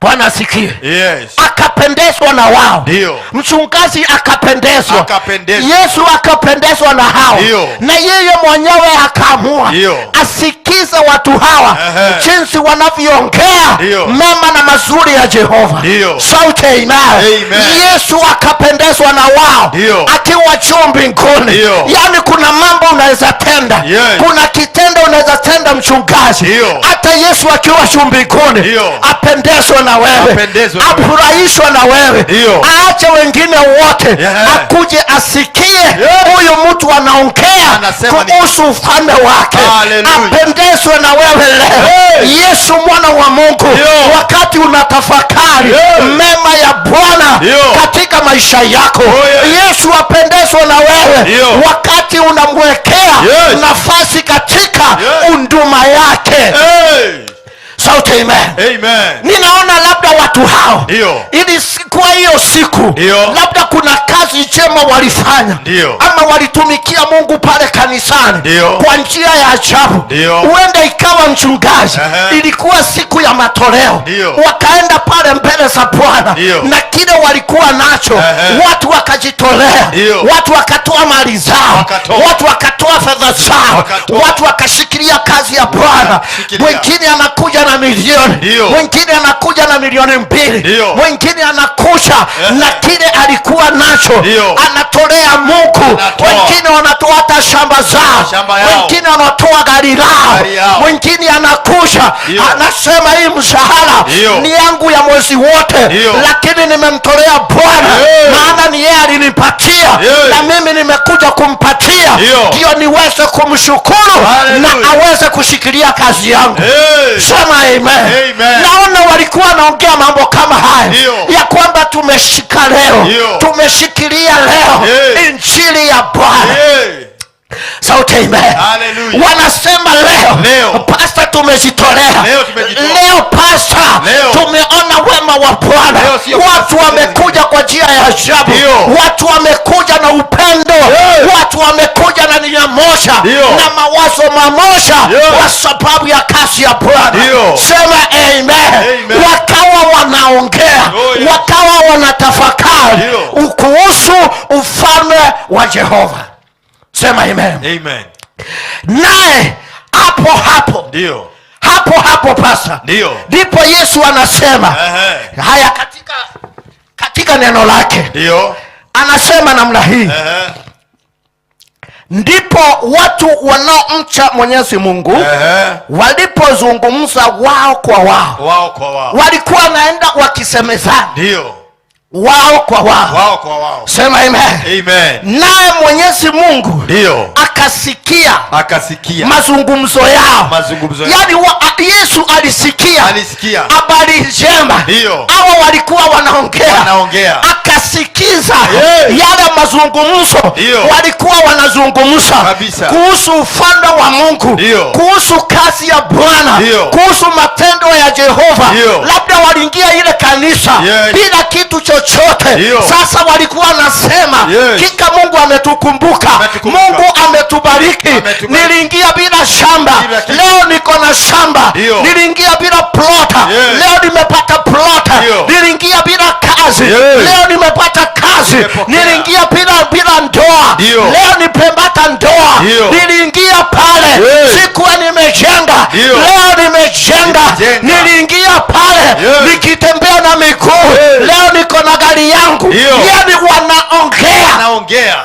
Speaker 3: Bwana asikie.
Speaker 2: Yes.
Speaker 3: Akapendezwa na wao.
Speaker 2: Ndio.
Speaker 3: Mchungaji akapendezwa.
Speaker 2: Akapendezwa.
Speaker 3: Yesu akapendezwa na hao.
Speaker 2: Ndio.
Speaker 3: Na yeye mwenyewe akaamua
Speaker 2: Ndio.
Speaker 3: asikize watu hawa jinsi wanavyoongea
Speaker 2: Ndio.
Speaker 3: mema na mazuri ya Jehova.
Speaker 2: Ndio.
Speaker 3: Shout amen.
Speaker 2: Amen.
Speaker 3: Yesu akapendezwa na wao
Speaker 2: Ndio.
Speaker 3: akiwa juu mbinguni.
Speaker 2: Ndio.
Speaker 3: Yaani kuna mambo unaweza tenda.
Speaker 2: Yes.
Speaker 3: Kuna kitendo unaweza tenda mchungaji.
Speaker 2: Ndio.
Speaker 3: Hata Yesu akiwa juu mbinguni
Speaker 2: Ndio.
Speaker 3: apendezwe na wewe,
Speaker 2: Apendezwe na wewe.
Speaker 3: afurahishwe na wewe,
Speaker 2: Ndio.
Speaker 3: aache wengine wote, akuje asikie huyu mtu anaongea
Speaker 2: Anasema ni-
Speaker 3: kuhusu ufalme wake.
Speaker 2: Hallelujah.
Speaker 3: Apendezwe na wewe leo.
Speaker 2: Hey.
Speaker 3: Yesu mwana wa Mungu,
Speaker 2: Ndio.
Speaker 3: wakati unatafakari mema ya Bwana
Speaker 2: Ndio.
Speaker 3: katika maisha yako,
Speaker 2: Oh, yes.
Speaker 3: Yesu apendezwe na wewe
Speaker 2: Ndio.
Speaker 3: wakati unamwekea
Speaker 2: Yes.
Speaker 3: nafasi katika
Speaker 2: Yes.
Speaker 3: unduma yake.
Speaker 2: Hey.
Speaker 3: Shout amen.
Speaker 2: Amen.
Speaker 3: Ninaona labda watu hao
Speaker 2: Ndio.
Speaker 3: ili kwa hiyo siku
Speaker 2: Ndio.
Speaker 3: labda kuna kazi njema walifanya
Speaker 2: Ndio.
Speaker 3: ama walitumikia Mungu pale kanisani
Speaker 2: Ndio.
Speaker 3: kwa njia ya ajabu.
Speaker 2: Ndio.
Speaker 3: Huenda ikawa mchungaji, ilikuwa siku ya matoleo,
Speaker 2: Ndio.
Speaker 3: wakaenda pale mbele za Bwana
Speaker 2: Ndio.
Speaker 3: na kile walikuwa nacho watu wakajitolea,
Speaker 2: Ndio.
Speaker 3: watu wakatoa mali zao,
Speaker 2: Wakatoa.
Speaker 3: watu wakatoa fedha zao,
Speaker 2: Wakatoa.
Speaker 3: watu wakashikilia kazi ya Bwana.
Speaker 2: Wakashikilia.
Speaker 3: Mwingine anakuja na milioni,
Speaker 2: Ndio.
Speaker 3: mwingine anakuja na 2 milioni,
Speaker 2: Ndio.
Speaker 3: mwingine anakuja na kile alikuwa nacho
Speaker 2: Ndio.
Speaker 3: anatolea Mungu.
Speaker 2: Anatoa.
Speaker 3: Wengine wanatoa hata shamba zao,
Speaker 2: Shamba yao.
Speaker 3: wengine wanatoa gari lao,
Speaker 2: Gari yao.
Speaker 3: mwingine anakuja
Speaker 2: Ndio.
Speaker 3: anasema hii mshahara
Speaker 2: Ndio.
Speaker 3: ni yangu ya mwezi wote,
Speaker 2: Ndio.
Speaker 3: lakini nimemtolea Bwana,
Speaker 2: Hey.
Speaker 3: maana ni yeye alinipatia
Speaker 2: Hey.
Speaker 3: na mimi nimekuja kumpatia
Speaker 2: Ndio.
Speaker 3: ndio niweze kumshukuru
Speaker 2: Hallelujah.
Speaker 3: na aweze kushikilia kazi yangu.
Speaker 2: Hey.
Speaker 3: Sema amen.
Speaker 2: Amen.
Speaker 3: Naona walikuwa wanaongea mambo kama haya
Speaker 2: Ndio.
Speaker 3: ya kwamba tumeshika leo,
Speaker 2: Ndio.
Speaker 3: tumeshikilia leo
Speaker 2: Hey.
Speaker 3: injili ya Bwana.
Speaker 2: Hey.
Speaker 3: Shout amen.
Speaker 2: Hallelujah.
Speaker 3: Wanasema leo,
Speaker 2: Leo.
Speaker 3: pastor tumejitolea.
Speaker 2: Leo tumejitolea.
Speaker 3: Leo pastor
Speaker 2: Leo.
Speaker 3: tumeona wema wa Bwana.
Speaker 2: Leo sio
Speaker 3: Watu
Speaker 2: pastor.
Speaker 3: wamekuja kwa njia ya ajabu.
Speaker 2: Ndio.
Speaker 3: Watu wamekuja na upendo.
Speaker 2: Yes.
Speaker 3: Watu wamekuja na nia moja
Speaker 2: Ndio.
Speaker 3: na mawazo mamoja
Speaker 2: Yes.
Speaker 3: kwa sababu ya kazi ya Bwana.
Speaker 2: Ndio.
Speaker 3: Sema amen.
Speaker 2: Amen.
Speaker 3: Wakawa wanaongea,
Speaker 2: Oh, yes.
Speaker 3: wakawa wanatafakari
Speaker 2: Ndio.
Speaker 3: kuhusu ufalme wa Jehova. Sema amen.
Speaker 2: Amen.
Speaker 3: Naye hapo hapo
Speaker 2: Ndio.
Speaker 3: hapo hapo pasa
Speaker 2: Ndio.
Speaker 3: ndipo Yesu anasema haya katika neno lake.
Speaker 2: Ndio.
Speaker 3: Anasema namna hii. Ndipo watu wanaomcha Mwenyezi Mungu walipozungumza wao kwa wao.
Speaker 2: Wao kwa wao.
Speaker 3: Walikuwa wanaenda wakisemezana.
Speaker 2: Ndio.
Speaker 3: Wao kwa wao.
Speaker 2: Wao kwa wao.
Speaker 3: Sema amen.
Speaker 2: Amen.
Speaker 3: Naye Mwenyezi Mungu
Speaker 2: Ndio.
Speaker 3: akasikia
Speaker 2: Akasikia
Speaker 3: mazungumzo yao.
Speaker 2: Mazungumzo yao.
Speaker 3: Yaani Yesu alisikia
Speaker 2: Alisikia.
Speaker 3: habari njema.
Speaker 2: Ndio.
Speaker 3: Hawa walikuwa wanaongea.
Speaker 2: Wanaongea.
Speaker 3: Akasikiza
Speaker 2: Yes.
Speaker 3: yale mazungumzo
Speaker 2: Ndio.
Speaker 3: walikuwa wanazungumza
Speaker 2: Kabisa.
Speaker 3: kuhusu ufalme wa Mungu,
Speaker 2: Ndio.
Speaker 3: kuhusu kazi ya Bwana,
Speaker 2: Ndio.
Speaker 3: kuhusu matendo ya Jehova.
Speaker 2: Ndio.
Speaker 3: Labda waliingia ile kanisa
Speaker 2: Yes.
Speaker 3: bila kitu chochote.
Speaker 2: Ndio.
Speaker 3: Sasa walikuwa wanasema
Speaker 2: Yes.
Speaker 3: kika Mungu ametukumbuka,
Speaker 2: Ametukumbuka.
Speaker 3: Mungu ametubariki.
Speaker 2: Ametubariki.
Speaker 3: Niliingia bila shamba,
Speaker 2: Bila kitu.
Speaker 3: leo niko na shamba.
Speaker 2: Ndio.
Speaker 3: Niliingia bila plota,
Speaker 2: Yes.
Speaker 3: leo nimepata plota.
Speaker 2: Ndio.
Speaker 3: Niliingia bila kazi,
Speaker 2: Yes.
Speaker 3: leo nimepata kazi.
Speaker 2: Nimepokea.
Speaker 3: Niliingia bila ndoa,
Speaker 2: Ndio.
Speaker 3: leo nimepata ndoa.
Speaker 2: Ndio.
Speaker 3: Niliingia pale
Speaker 2: Yes.
Speaker 3: sikuwa nimejenga,
Speaker 2: Ndio.
Speaker 3: leo nimejenga.
Speaker 2: Nimejenga.
Speaker 3: Niliingia pale
Speaker 2: Yes.
Speaker 3: nikitembea na miguu,
Speaker 2: Yes.
Speaker 3: leo niko na gari yangu.
Speaker 2: Ndio.
Speaker 3: Yani wanaongea
Speaker 2: Wanaongea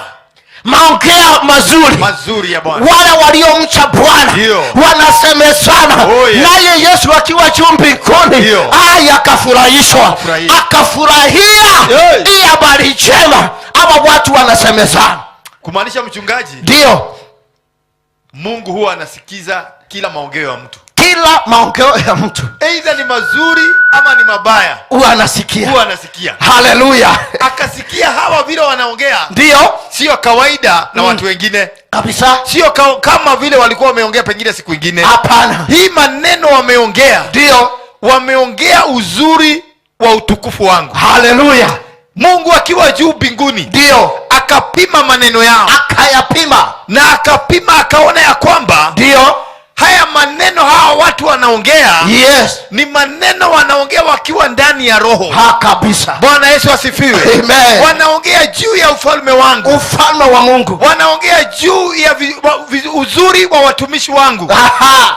Speaker 3: maongea mazuri
Speaker 2: mazuri ya Bwana.
Speaker 3: Wale waliomcha Bwana
Speaker 2: Ndio.
Speaker 3: wanasemezana.
Speaker 2: Oh, yes.
Speaker 3: Naye Yesu akiwa juu mbinguni
Speaker 2: Ndio.
Speaker 3: aya akafurahishwa,
Speaker 2: Akafurahia.
Speaker 3: akafurahia
Speaker 2: Yes.
Speaker 3: hii habari njema. Hawa watu wanasemezana.
Speaker 2: Kumaanisha mchungaji,
Speaker 3: Ndio.
Speaker 2: Mungu huwa anasikiza kila maongeo ya mtu.
Speaker 3: Kila Kila maongeo ya mtu,
Speaker 2: Aidha ni mazuri ama ni mabaya,
Speaker 3: huwa anasikia.
Speaker 2: Huwa anasikia.
Speaker 3: Haleluya.
Speaker 2: Akasikia hawa vile wanaongea
Speaker 3: Ndio
Speaker 2: sio kawaida na watu wengine,
Speaker 3: kabisa.
Speaker 2: Sio kama vile walikuwa wameongea pengine siku ingine.
Speaker 3: Hapana.
Speaker 2: Hii maneno wameongea,
Speaker 3: Ndio.
Speaker 2: Wameongea uzuri wa utukufu wangu.
Speaker 3: Haleluya.
Speaker 2: Mungu akiwa juu mbinguni
Speaker 3: Ndio.
Speaker 2: Akapima maneno yao,
Speaker 3: Akayapima.
Speaker 2: Na akapima akaona ya kwamba
Speaker 3: Ndio.
Speaker 2: Haya maneno hawa watu wanaongea ni maneno wanaongea wakiwa ndani ya roho.
Speaker 3: Ha, kabisa.
Speaker 2: Bwana Yesu asifiwe.
Speaker 3: Amen.
Speaker 2: Wanaongea juu ya ufalme wangu,
Speaker 3: Ufalme wa Mungu.
Speaker 2: Wanaongea juu ya uzuri wa watumishi wangu.
Speaker 3: Aha.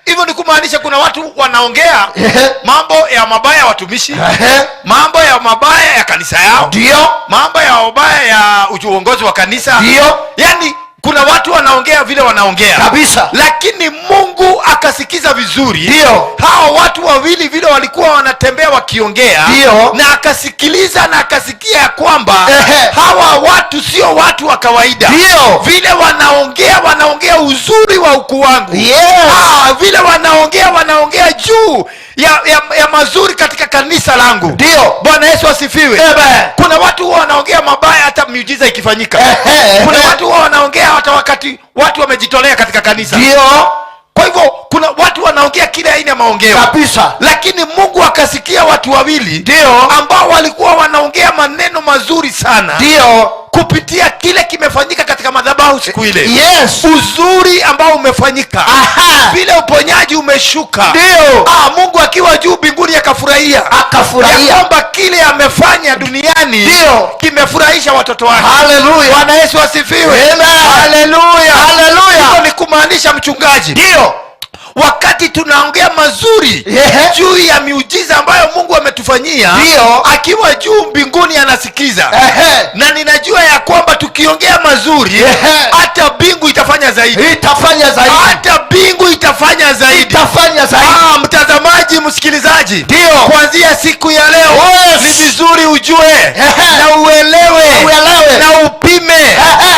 Speaker 2: Hivyo ni kumaanisha kuna watu wanaongea mambo ya mabaya ya watumishi, mambo ya mabaya ya kanisa yao,
Speaker 3: Ndio.
Speaker 2: Mambo ya mabaya ya uongozi wa kanisa.
Speaker 3: Ndio.
Speaker 2: Yaani kuna watu wanaongea vile wanaongea
Speaker 3: Kabisa.
Speaker 2: lakini Mungu akasikiza vizuri
Speaker 3: Ndio.
Speaker 2: hawa watu wawili vile walikuwa wanatembea wakiongea,
Speaker 3: Ndio.
Speaker 2: na akasikiliza na akasikia ya kwamba hawa watu sio watu wa kawaida.
Speaker 3: Ndio.
Speaker 2: Vile wanaongea, wanaongea uzuri wa ukuu wangu. Vile wanaongea, wanaongea juu ya mazuri katika kanisa langu.
Speaker 3: Ndio.
Speaker 2: Bwana Yesu asifiwe.
Speaker 3: Amen.
Speaker 2: Kuna watu huwa wanaongea mabaya hata miujiza ikifanyika. Kuna watu huwa wanaongea hata wakati watu wamejitolea katika kanisa.
Speaker 3: Ndio.
Speaker 2: Kwa hivyo kuna watu wanaongea kila aina ya maongeo.
Speaker 3: Kabisa.
Speaker 2: Lakini Mungu akasikia watu wawili
Speaker 3: Ndio.
Speaker 2: ambao walikuwa wanaongea maneno mazuri sana.
Speaker 3: Ndio.
Speaker 2: Kupitia kile kimefanyika katika madhabahu siku ile.
Speaker 3: Yes.
Speaker 2: Uzuri ambao umefanyika.
Speaker 3: Aha.
Speaker 2: Vile uponyaji umeshuka.
Speaker 3: Ndio.
Speaker 2: Mungu akiwa juu mbinguni akafurahia.
Speaker 3: Akafurahia.
Speaker 2: Ya kwamba kile amefanya duniani
Speaker 3: Ndio.
Speaker 2: Kimefurahisha watoto wake.
Speaker 3: Haleluya.
Speaker 2: Bwana Yesu asifiwe.
Speaker 3: Amen.
Speaker 2: Haleluya.
Speaker 3: Haleluya.
Speaker 2: Hivyo ni kumaanisha mchungaji.
Speaker 3: Ndio.
Speaker 2: Wakati tunaongea mazuri juu ya miujiza ambayo Mungu ametufanyia,
Speaker 3: Ndio.
Speaker 2: Akiwa juu mbinguni anasikiza. Na ninajua ya kwamba tukiongea mazuri hata mbingu itafanya zaidi.
Speaker 3: Itafanya zaidi.
Speaker 2: Hata mbingu itafanya zaidi.
Speaker 3: Itafanya zaidi.
Speaker 2: Mtazamaji, msikilizaji,
Speaker 3: Ndio.
Speaker 2: Kuanzia siku ya leo
Speaker 3: Yes.
Speaker 2: ni vizuri ujue na uelewe,
Speaker 3: Uelewe.
Speaker 2: Na upime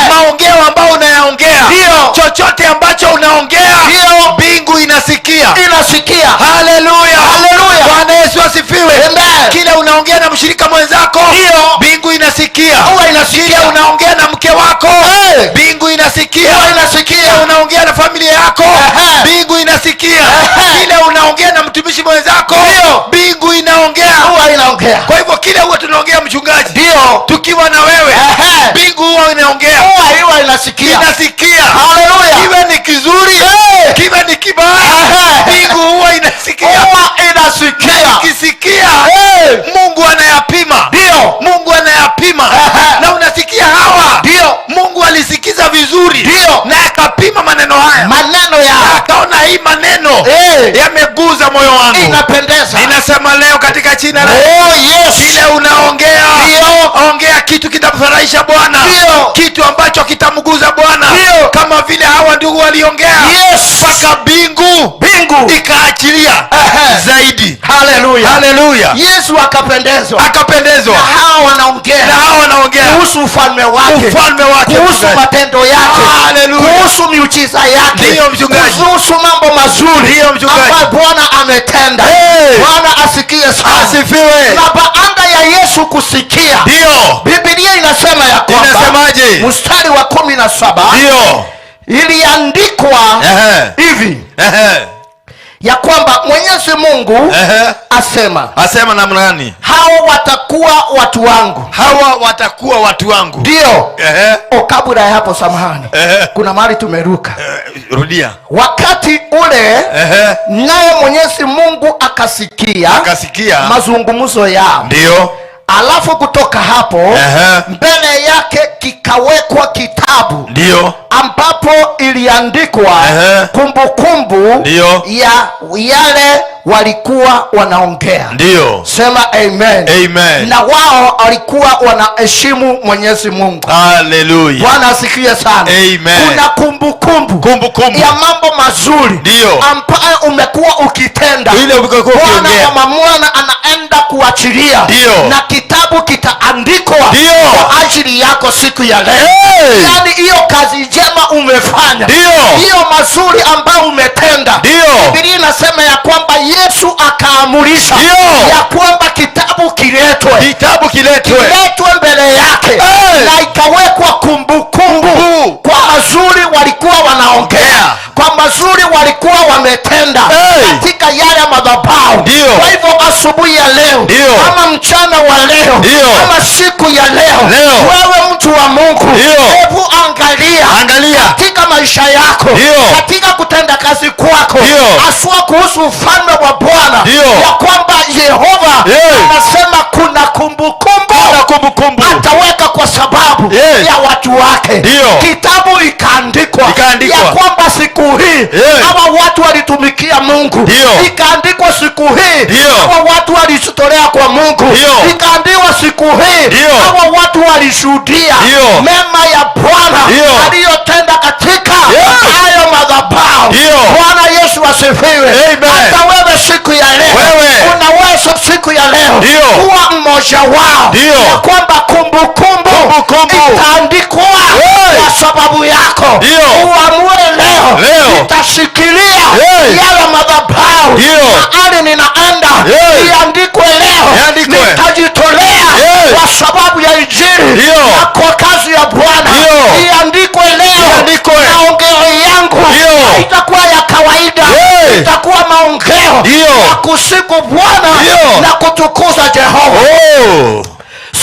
Speaker 2: maongeo ambayo unayaongea.
Speaker 3: Ndio.
Speaker 2: Chochote ambacho unaongea,
Speaker 3: Ndio.
Speaker 2: Mbingu inasikia.
Speaker 3: Inasikia.
Speaker 2: Haleluya.
Speaker 3: Haleluya.
Speaker 2: Bwana Yesu asifiwe.
Speaker 3: Amen.
Speaker 2: Kile unaongea na mshirika mwenzako,
Speaker 3: Ndio.
Speaker 2: Mbingu inasikia.
Speaker 3: Huwa inasikia.
Speaker 2: Kile unaongea na mke wako,
Speaker 3: Hey.
Speaker 2: Mbingu inasikia.
Speaker 3: Huwa inasikia.
Speaker 2: Kile unaongea na familia yako,
Speaker 3: Ehe.
Speaker 2: mbingu inasikia.
Speaker 3: Ehe.
Speaker 2: Kile unaongea na mtumishi mwenzako,
Speaker 3: Ndio.
Speaker 2: Mbingu inaongea.
Speaker 3: Huwa inaongea.
Speaker 2: Kwa hivyo kile huwa tunaongea mchungaji,
Speaker 3: Ndio.
Speaker 2: Tukiwa na wewe,
Speaker 3: Ehe.
Speaker 2: mbingu huwa inaongea.
Speaker 3: Huwa inasikia.
Speaker 2: Inasikia.
Speaker 3: Haleluya.
Speaker 2: Kiwe ni kizuri,
Speaker 3: Hey.
Speaker 2: kiwe ni kibaya,
Speaker 3: Ehe.
Speaker 2: mbingu huwa inasikia.
Speaker 3: Huwa inasikia.
Speaker 2: Ikisikia,
Speaker 3: Hey.
Speaker 2: Mungu anayapima.
Speaker 3: Ndio.
Speaker 2: Mungu anayapima.
Speaker 3: Ehe.
Speaker 2: Na unasikia hawa,
Speaker 3: Ndio.
Speaker 2: Mungu alisikiza vizuri
Speaker 3: Ndio.
Speaker 2: na akapima maneno haya,
Speaker 3: Maneno
Speaker 2: na
Speaker 3: ya
Speaker 2: akaona hii maneno
Speaker 3: Hey.
Speaker 2: yameguza moyo wangu.
Speaker 3: Inapendeza.
Speaker 2: Ninasema leo katika jina la
Speaker 3: Oh, yes.
Speaker 2: kile unaongea,
Speaker 3: Ndio.
Speaker 2: ongea kitu kitamfurahisha Bwana,
Speaker 3: Ndio.
Speaker 2: Kitu ambacho kitamguza Bwana,
Speaker 3: Ndio.
Speaker 2: Kama vile hawa ndugu waliongea
Speaker 3: Yes.
Speaker 2: mpaka mbingu
Speaker 3: Mbingu
Speaker 2: ikaachilia
Speaker 3: Ehe.
Speaker 2: zaidi.
Speaker 3: Haleluya.
Speaker 2: Haleluya.
Speaker 3: Yesu akapendezwa
Speaker 2: Akapendezwa
Speaker 3: na hawa wanaongea
Speaker 2: na hawa wanaongea
Speaker 3: kuhusu ufalme wake,
Speaker 2: ufalme wake,
Speaker 3: kuhusu
Speaker 2: mchungaji.
Speaker 3: matendo yake,
Speaker 2: Haleluya.
Speaker 3: kuhusu miujiza yake,
Speaker 2: Ndiyo, mchungaji.
Speaker 3: kuhusu mambo mazuri
Speaker 2: Ndiyo, mchungaji.
Speaker 3: ambayo Bwana ametenda.
Speaker 2: Hey.
Speaker 3: Bwana asikie sana.
Speaker 2: Asifiwe.
Speaker 3: Na baada ya Yesu kusikia,
Speaker 2: Ndiyo.
Speaker 3: Biblia inasema ya kwamba,
Speaker 2: Inasemaje?
Speaker 3: Mstari wa 17
Speaker 2: Ndiyo.
Speaker 3: iliandikwa
Speaker 2: Ehe.
Speaker 3: hivi
Speaker 2: Ehe.
Speaker 3: ya kwamba Mwenyezi Mungu
Speaker 2: Ehe.
Speaker 3: asema,
Speaker 2: Asema namna gani?
Speaker 3: Hao watakuwa watu wangu.
Speaker 2: Hawa watakuwa watu wangu.
Speaker 3: Ndio.
Speaker 2: Ehe.
Speaker 3: O, kabla ya hapo, samahani,
Speaker 2: Ehe.
Speaker 3: kuna mahali tumeruka.
Speaker 2: Rudia.
Speaker 3: Wakati ule
Speaker 2: Ehe.
Speaker 3: naye Mwenyezi Mungu akasikia,
Speaker 2: Akasikia.
Speaker 3: mazungumzo yao.
Speaker 2: Ndio.
Speaker 3: Alafu kutoka hapo
Speaker 2: Ehe.
Speaker 3: mbele yake kikawekwa kitabu
Speaker 2: Ndio.
Speaker 3: ambapo iliandikwa
Speaker 2: Ehe.
Speaker 3: kumbukumbu
Speaker 2: Ndio.
Speaker 3: ya yale walikuwa wanaongea.
Speaker 2: Ndio.
Speaker 3: Sema amen.
Speaker 2: Amen.
Speaker 3: Na wao walikuwa wanaheshimu Mwenyezi Mungu.
Speaker 2: Haleluya.
Speaker 3: Bwana asifiwe sana.
Speaker 2: Amen.
Speaker 3: Kuna kumbukumbu
Speaker 2: Kumbukumbu.
Speaker 3: ya mambo mazuri
Speaker 2: Ndio.
Speaker 3: ambayo umekuwa ukitenda.
Speaker 2: Ile umekuwa
Speaker 3: Bwana
Speaker 2: ukiongea.
Speaker 3: wa mabwana anaenda atakuachilia
Speaker 2: Ndio.
Speaker 3: na kitabu kitaandikwa
Speaker 2: Ndio.
Speaker 3: kwa ajili yako siku ya leo.
Speaker 2: Hey.
Speaker 3: Yaani hiyo kazi njema umefanya,
Speaker 2: Ndio.
Speaker 3: hiyo mazuri ambayo umetenda,
Speaker 2: Ndio.
Speaker 3: Biblia inasema ya kwamba Yesu akaamurisha
Speaker 2: Ndio.
Speaker 3: ya kwamba kitabu kiletwe,
Speaker 2: Kitabu kiletwe.
Speaker 3: kiletwe mbele yake,
Speaker 2: Hey.
Speaker 3: na ikawekwa kumbukumbu
Speaker 2: Kumbu.
Speaker 3: kwa mazuri walikuwa wanaongea, kwa mazuri walikuwa wametenda
Speaker 2: Hey.
Speaker 3: katika yale madhabahu.
Speaker 2: Ndio.
Speaker 3: Kwa hivyo asubuhi ya leo
Speaker 2: Ndio.
Speaker 3: ama mchana wa leo
Speaker 2: Ndio.
Speaker 3: ama siku ya leo,
Speaker 2: Leo.
Speaker 3: wewe mtu wa Mungu,
Speaker 2: Ndio.
Speaker 3: hebu angalia,
Speaker 2: Angalia.
Speaker 3: katika maisha yako,
Speaker 2: Ndio.
Speaker 3: katika kutenda kazi kwako,
Speaker 2: Ndio.
Speaker 3: haswa kuhusu ufalme wa Bwana,
Speaker 2: Ndio.
Speaker 3: ya kwamba Yehova
Speaker 2: Hey.
Speaker 3: anasema kuna kumbukumbu
Speaker 2: Kuna kumbukumbu.
Speaker 3: ataweka kwa sababu
Speaker 2: Yes.
Speaker 3: ya watu wake.
Speaker 2: Ndio.
Speaker 3: Kitabu ikaandikwa
Speaker 2: Ikaandikwa.
Speaker 3: ya kwamba siku hii
Speaker 2: Yes.
Speaker 3: hawa watu walitumikia Mungu.
Speaker 2: Ndio.
Speaker 3: Ikaandikwa siku hii
Speaker 2: Ndio.
Speaker 3: hawa watu walijitolea kwa Mungu.
Speaker 2: Ndio.
Speaker 3: Ikaandikwa siku hii
Speaker 2: Ndio.
Speaker 3: hawa watu walishuhudia
Speaker 2: Ndio.
Speaker 3: mema ya Bwana
Speaker 2: Ndio.
Speaker 3: aliyotenda katika
Speaker 2: Yes.
Speaker 3: hayo madhabahu.
Speaker 2: Ndio.
Speaker 3: Bwana Yesu asifiwe.
Speaker 2: Amen.
Speaker 3: Hata wewe siku ya leo
Speaker 2: Wewe.
Speaker 3: unaweza siku ya leo
Speaker 2: Ndio.
Speaker 3: kuwa mmoja wao
Speaker 2: Ndio.
Speaker 3: ya kwamba kumbukumbu
Speaker 2: Kumbukumbu.
Speaker 3: itaandikwa
Speaker 2: Hey.
Speaker 3: kwa sababu yako.
Speaker 2: Ndio.
Speaker 3: Uamue leo,
Speaker 2: Leo.
Speaker 3: nitashikilia
Speaker 2: Hey.
Speaker 3: yale madhabahu
Speaker 2: Ndio.
Speaker 3: mahali ninaenda,
Speaker 2: Hey.
Speaker 3: iandikwe leo,
Speaker 2: Iandikwe.
Speaker 3: nitajitolea
Speaker 2: Hey.
Speaker 3: kwa sababu ya Injili
Speaker 2: Ndio.
Speaker 3: na kwa kazi ya Bwana.
Speaker 2: Ndio.
Speaker 3: Iandikwe leo,
Speaker 2: Iandikwe.
Speaker 3: maongeo yangu
Speaker 2: Ndio.
Speaker 3: haitakuwa ya kawaida,
Speaker 2: Hey.
Speaker 3: itakuwa maongeo
Speaker 2: Ndio.
Speaker 3: ya kusifu Bwana
Speaker 2: Ndio.
Speaker 3: na kutukuza Jehova.
Speaker 2: Oh.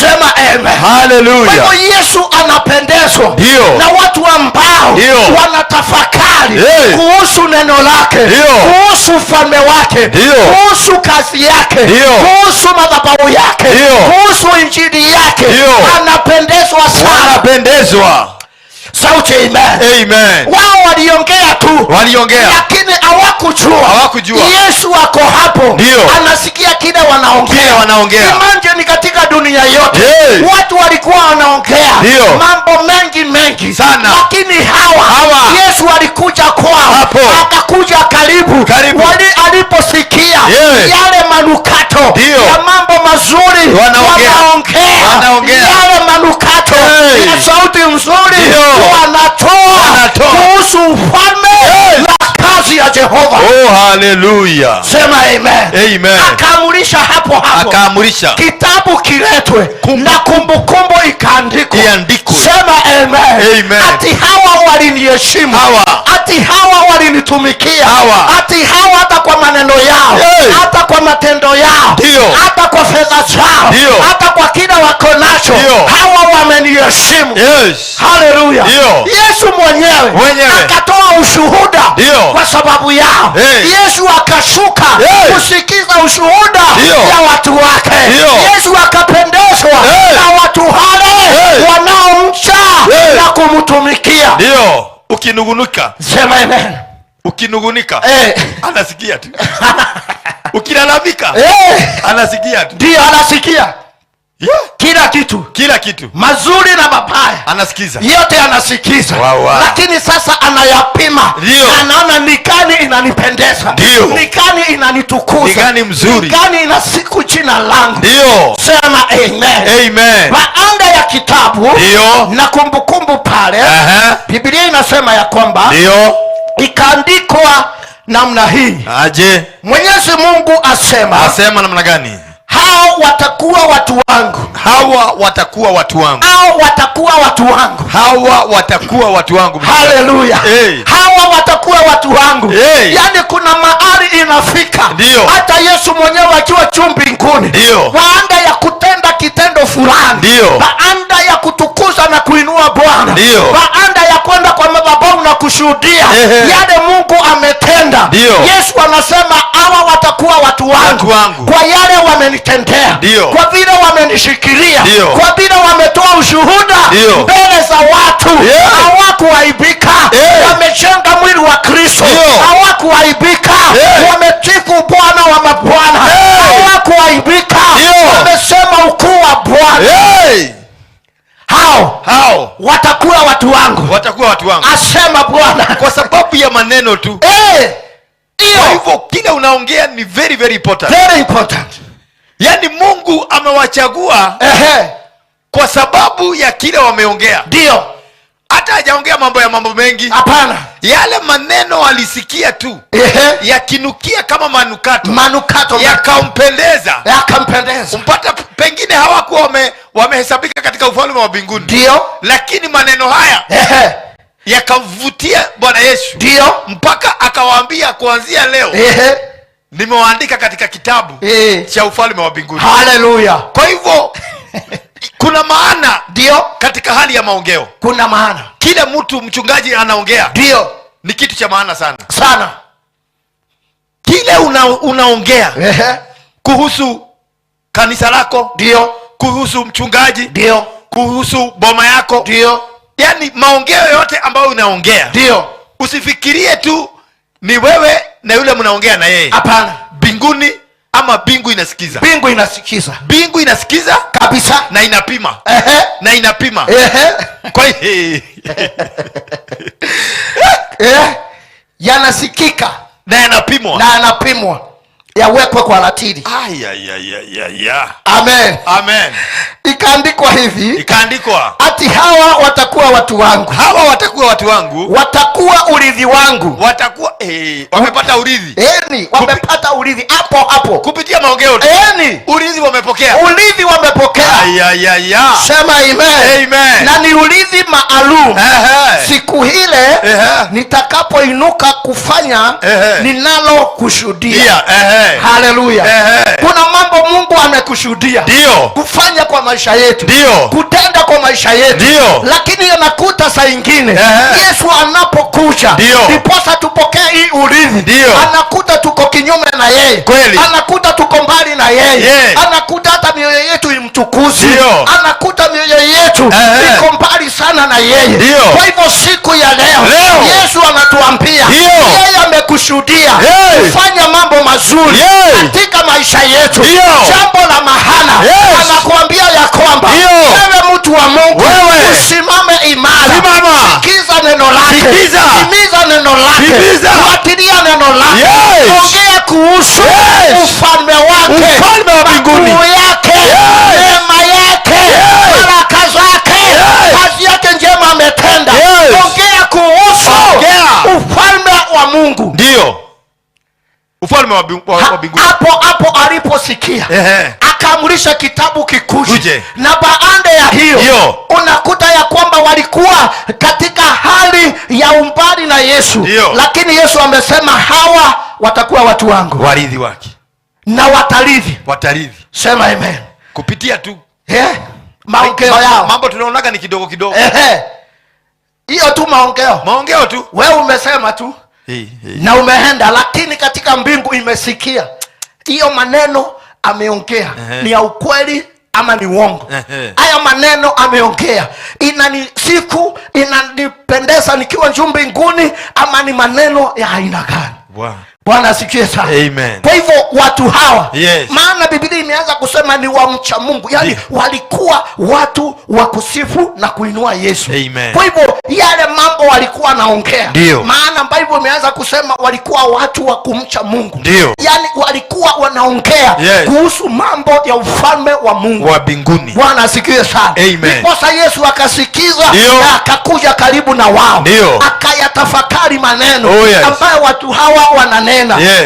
Speaker 3: Sema amen. Kwa
Speaker 2: Hallelujah.
Speaker 3: hivyo Yesu anapendezwa
Speaker 2: Ndio.
Speaker 3: na watu ambao
Speaker 2: Ndio.
Speaker 3: wanatafakari
Speaker 2: Hey.
Speaker 3: kuhusu neno lake,
Speaker 2: Ndio.
Speaker 3: kuhusu ufalme wake,
Speaker 2: Ndio.
Speaker 3: kuhusu kazi yake,
Speaker 2: Ndio.
Speaker 3: kuhusu madhabahu yake,
Speaker 2: Ndio.
Speaker 3: kuhusu injili yake.
Speaker 2: Ndio.
Speaker 3: Anapendezwa sana.
Speaker 2: Wanapendezwa.
Speaker 3: Sauti amen.
Speaker 2: Amen.
Speaker 3: Wao waliongea tu,
Speaker 2: Waliongea.
Speaker 3: lakini hawakujua.
Speaker 2: Hawakujua.
Speaker 3: Yesu ako hapo,
Speaker 2: Ndio.
Speaker 3: anasikia kile wanaongea.
Speaker 2: Kile wanaongea.
Speaker 3: Imagine katika dunia yote
Speaker 2: Hey.
Speaker 3: watu walikuwa wanaongea
Speaker 2: Ndio.
Speaker 3: mambo mengi mengi
Speaker 2: Sana.
Speaker 3: lakini hawa,
Speaker 2: Hawa.
Speaker 3: Yesu alikuja kwao,
Speaker 2: Hapo.
Speaker 3: akakuja karibu,
Speaker 2: Karibu.
Speaker 3: Aliposikia
Speaker 2: Yeah.
Speaker 3: yale manukato
Speaker 2: Ndio.
Speaker 3: ya mambo mazuri
Speaker 2: Wanaongea.
Speaker 3: wanaongea,
Speaker 2: Wanaongea.
Speaker 3: yale manukato
Speaker 2: Hey.
Speaker 3: ya sauti nzuri
Speaker 2: Ndio.
Speaker 3: wanatoa
Speaker 2: Wanatoa.
Speaker 3: kuhusu ufalme
Speaker 2: Yes.
Speaker 3: na kazi ya Jehova.
Speaker 2: Oh, hallelujah.
Speaker 3: Sema amen.
Speaker 2: Amen.
Speaker 3: Akaamurisha hapo hapo
Speaker 2: Akaamurisha.
Speaker 3: kitabu kiletwe na kumbukumbu ikaandikwa.
Speaker 2: Iandikwe.
Speaker 3: Sema amen.
Speaker 2: Amen.
Speaker 3: Ati hawa waliniheshimu,
Speaker 2: Hawa.
Speaker 3: ati hawa walinitumikia,
Speaker 2: Hawa.
Speaker 3: ati hawa hata kwa maneno yao,
Speaker 2: Hey.
Speaker 3: hata kwa matendo yao,
Speaker 2: Ndio.
Speaker 3: hata kwa fedha zao,
Speaker 2: Ndio.
Speaker 3: hata kwa kile wako nacho,
Speaker 2: Ndio.
Speaker 3: hawa wameniheshimu.
Speaker 2: Yes.
Speaker 3: Haleluya.
Speaker 2: Ndio.
Speaker 3: Yesu mwenyewe
Speaker 2: Mwenyewe.
Speaker 3: akatoa ushuhuda
Speaker 2: Ndio.
Speaker 3: kwa sababu yao.
Speaker 2: Hey.
Speaker 3: Yesu akashuka
Speaker 2: Hey.
Speaker 3: kusikiza ushuhuda
Speaker 2: Ndio.
Speaker 3: ya watu wake.
Speaker 2: Ndio.
Speaker 3: Yesu akapendezwa
Speaker 2: Hey.
Speaker 3: na watu wale
Speaker 2: Hey.
Speaker 3: wanaomcha
Speaker 2: Hey.
Speaker 3: na kumtumikia.
Speaker 2: Ndio. Ukinugunika,
Speaker 3: Sema amen.
Speaker 2: ukinugunika
Speaker 3: Eh.
Speaker 2: anasikia tu. Ukilalamika
Speaker 3: Eh.
Speaker 2: anasikia tu.
Speaker 3: Ndio anasikia
Speaker 2: Yeah.
Speaker 3: kila kitu,
Speaker 2: Kila kitu
Speaker 3: mazuri na mabaya
Speaker 2: anasikiza.
Speaker 3: yote anasikiza.
Speaker 2: Wow, wow.
Speaker 3: Lakini sasa anayapima,
Speaker 2: Ndio.
Speaker 3: anaona ni gani inanipendeza,
Speaker 2: Ndio.
Speaker 3: ni gani inanitukuza,
Speaker 2: Ni gani mzuri.
Speaker 3: ni gani inasiku jina langu.
Speaker 2: Ndio.
Speaker 3: Sema amen.
Speaker 2: Amen.
Speaker 3: Baada ya kitabu
Speaker 2: Ndio.
Speaker 3: na kumbukumbu pale,
Speaker 2: Aha.
Speaker 3: Biblia inasema ya kwamba
Speaker 2: Ndio.
Speaker 3: ikaandikwa namna hii,
Speaker 2: Aje.
Speaker 3: Mwenyezi Mungu asema,
Speaker 2: Asema namna gani?
Speaker 3: hao watakuwa watu wangu,
Speaker 2: Hawa watakuwa watu wangu.
Speaker 3: hao watakuwa watu wangu.
Speaker 2: Hawa watakuwa watu wangu.
Speaker 3: Haleluya.
Speaker 2: Hey.
Speaker 3: Hawa watakuwa watu wangu.
Speaker 2: Hey.
Speaker 3: Yaani kuna mahali inafika
Speaker 2: Ndio.
Speaker 3: hata Yesu mwenyewe akiwa juu mbinguni,
Speaker 2: Ndio.
Speaker 3: baada ya kutenda kitendo fulani,
Speaker 2: Ndio.
Speaker 3: baada ya kutukuza na kuinua Bwana,
Speaker 2: Ndio.
Speaker 3: baada ya kwenda kwa madhabahu na kushuhudia
Speaker 2: Ehe.
Speaker 3: yale Mungu ametenda,
Speaker 2: Ndio.
Speaker 3: Yesu anasema hawa watakuwa watu wangu,
Speaker 2: Watu wangu.
Speaker 3: kwa yale wamenitendea,
Speaker 2: Ndio.
Speaker 3: kwa vile wamenishikilia,
Speaker 2: Ndio.
Speaker 3: kwa vile wametoa ushuhuda
Speaker 2: Ndio.
Speaker 3: mbele za watu.
Speaker 2: Yeah.
Speaker 3: Hawakuaibika,
Speaker 2: Yeah.
Speaker 3: wamejenga mwili wa Kristo.
Speaker 2: Ndio.
Speaker 3: Hawakuaibika,
Speaker 2: Yeah.
Speaker 3: wametifu Bwana wa mabwana.
Speaker 2: Yeah.
Speaker 3: Hawakuaibika,
Speaker 2: Ndio.
Speaker 3: wamesema ukuu wa Bwana.
Speaker 2: Hey.
Speaker 3: Hao
Speaker 2: Hao
Speaker 3: watakuwa watu wangu,
Speaker 2: watakuwa watu wangu
Speaker 3: asema Bwana.
Speaker 2: kwa sababu ya maneno tu.
Speaker 3: Eh,
Speaker 2: Kwa
Speaker 3: hiyo
Speaker 2: hivyo kile unaongea ni very very important.
Speaker 3: very important.
Speaker 2: Yaani Mungu amewachagua kwa sababu ya kile wameongea.
Speaker 3: Ndio.
Speaker 2: Hata hajaongea mambo ya mambo mengi.
Speaker 3: Hapana.
Speaker 2: Yale maneno alisikia tu. Yakinukia kama manukato.
Speaker 3: Manukato.
Speaker 2: Yakampendeza.
Speaker 3: Yakampendeza.
Speaker 2: Mpata pengine hawakuwa wamehesabika katika ufalme wa mbinguni.
Speaker 3: Ndio.
Speaker 2: Lakini maneno haya yakamvutia Bwana Yesu.
Speaker 3: Ndio.
Speaker 2: Mpaka akawaambia kuanzia leo nimewaandika katika kitabu cha ufalme wa mbinguni.
Speaker 3: Haleluya.
Speaker 2: Kwa hivyo kuna maana
Speaker 3: ndio
Speaker 2: katika hali ya maongeo.
Speaker 3: Kuna maana.
Speaker 2: Kila mtu mchungaji anaongea
Speaker 3: ndio
Speaker 2: ni kitu cha maana sana.
Speaker 3: Sana.
Speaker 2: Kile unaongea kuhusu kanisa lako,
Speaker 3: ndio,
Speaker 2: kuhusu mchungaji,
Speaker 3: ndio,
Speaker 2: kuhusu boma yako,
Speaker 3: ndio.
Speaker 2: Yaani maongeo yote ambayo unaongea,
Speaker 3: ndio,
Speaker 2: usifikirie tu ni wewe na yule mnaongea na yeye.
Speaker 3: Hapana.
Speaker 2: Mbinguni ama mbingu inasikiza.
Speaker 3: Mbingu inasikiza.
Speaker 2: Mbingu inasikiza
Speaker 3: kabisa
Speaker 2: na inapima. Na inapima. Kwa hiyo
Speaker 3: yanasikika
Speaker 2: na yanapimwa.
Speaker 3: Na yanapimwa. Yawekwe kwa ratili. Amen.
Speaker 2: Amen.
Speaker 3: Ikaandikwa hivi.
Speaker 2: Ikaandikwa.
Speaker 3: Ati hawa watakuwa watu wangu.
Speaker 2: Hawa watakuwa watu wangu.
Speaker 3: Watakuwa urithi wangu.
Speaker 2: Watakuwa, wamepata urithi.
Speaker 3: Eni, wamepata urithi hapo hapo.
Speaker 2: Kupitia maongeo tu.
Speaker 3: Eni.
Speaker 2: Urithi wamepokea.
Speaker 3: Urithi wamepokea. Sema amen.
Speaker 2: Amen.
Speaker 3: Na ni urithi maalum. Siku ile nitakapoinuka kufanya ninalo kushuhudia. Haleluya. Kuna mambo Mungu amekushuhudia.
Speaker 2: Ndio.
Speaker 3: Kufanya kwa maisha yetu.
Speaker 2: Ndio.
Speaker 3: Kutenda kwa maisha yetu.
Speaker 2: Ndio.
Speaker 3: Lakini anakuta saa nyingine Yesu anapokuja ndiposa tupokee hii urithi. Anakuta tuko kinyume na yeye.
Speaker 2: Kweli.
Speaker 3: Anakuta tuko mbali na yeye. Anakuta hata mioyo yetu imtukuzi. Anakuta mioyo yetu iko mbali sana na yeye. Kwa hivyo siku ya leo Yesu anatuambia yeye amekushuhudia kufanya mambo mazuri katika maisha yetu. Jambo la maana anakuambia ya kwamba wewe mtu wa Mungu usimame imara. Sikiza neno lake. Timiza neno lake. Fuatilia neno lake. Ongea kuhusu ufalme wake,
Speaker 2: ufalme wa mbinguni,
Speaker 3: makuu yake, neema yake, baraka zake, kazi yake njema ametenda. Ongea kuhusu ufalme wa Mungu.
Speaker 2: Ndio. Ufalme wa mbinguni.
Speaker 3: Hapo hapo aliposikia akaamrisha kitabu kikuje. Na baada ya hiyo unakuta ya kwamba walikuwa katika hali ya umbali na Yesu.
Speaker 2: Dio.
Speaker 3: Lakini Yesu amesema hawa watakuwa watu wangu,
Speaker 2: warithi wake,
Speaker 3: na watarithi.
Speaker 2: Watarithi.
Speaker 3: Sema amen.
Speaker 2: Kupitia tu
Speaker 3: maongeo yao.
Speaker 2: Mambo tunaonaga ni kidogo kidogo.
Speaker 3: Hiyo tu maongeo.
Speaker 2: Maongeo tu.
Speaker 3: Wewe umesema tu. Na umeenda, lakini katika mbingu imesikia hiyo maneno ameongea. Ni ya ukweli ama ni uongo? Haya maneno ameongea inanisifu, inanipendeza nikiwa juu mbinguni, ama ni maneno ya aina gani?
Speaker 2: Wow.
Speaker 3: Bwana asifiwe sana.
Speaker 2: Amen.
Speaker 3: Kwa hivyo watu hawa, maana Biblia imeanza kusema ni wa mcha Mungu, yani walikuwa watu wa kusifu na kuinua Yesu.
Speaker 2: Amen.
Speaker 3: Kwa hivyo yale mambo walikuwa naongea, maana Biblia imeanza kusema walikuwa watu wa kumcha Mungu.
Speaker 2: Dio.
Speaker 3: Yani walikuwa wanaongea kuhusu mambo ya ufalme wa Mungu
Speaker 2: wa mbinguni.
Speaker 3: Bwana asifiwe sana. Ndiposa Yesu akasikiza na akakuja karibu na wao. Akayatafakari maneno ambayo watu hawa wananena.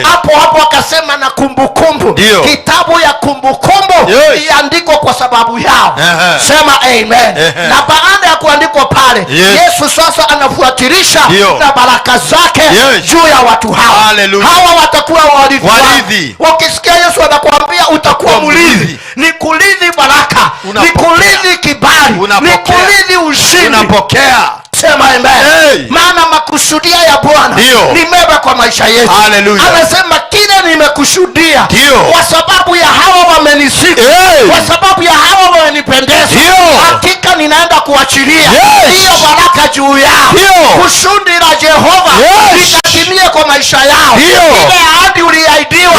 Speaker 3: Hapo hapo akasema na kumbukumbu. Kitabu ya kumbukumbu iandikwa kwa sababu yao. Sema amen. Na baada ya kuandikwa pale, Yesu sasa anafuatilisha na baraka zake juu ya watu hawa. Hawa watakuwa warithi. Ukisikia Yesu anakuambia utakuwa mrithi, ni kurithi baraka, ni kurithi kibali, ni kurithi ushindi.
Speaker 2: Unapokea.
Speaker 3: Sema amen. Maana makusudia ya Bwana ni mema kwa maisha yetu. Anasema kile nimekushuhudia, kwa sababu ya hawa wamenisifu, kwa sababu ya hawa wamenipendeza, hakika ninaenda kuachilia hiyo baraka juu yao. Kusudi la Jehova litatimie kwa maisha yao. Ile ahadi uliahidiwa,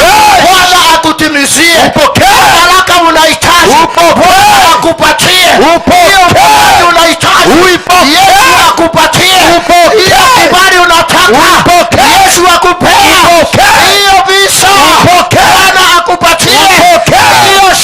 Speaker 3: Bwana akutimizie. Baraka unahitaji, Bwana akupatie. Hiyo ahadi unahitaji, Yesu akupatie. Hiyo kibali unataka, Yesu akupea. Hiyo visa, Bwana akupatie. Hiyo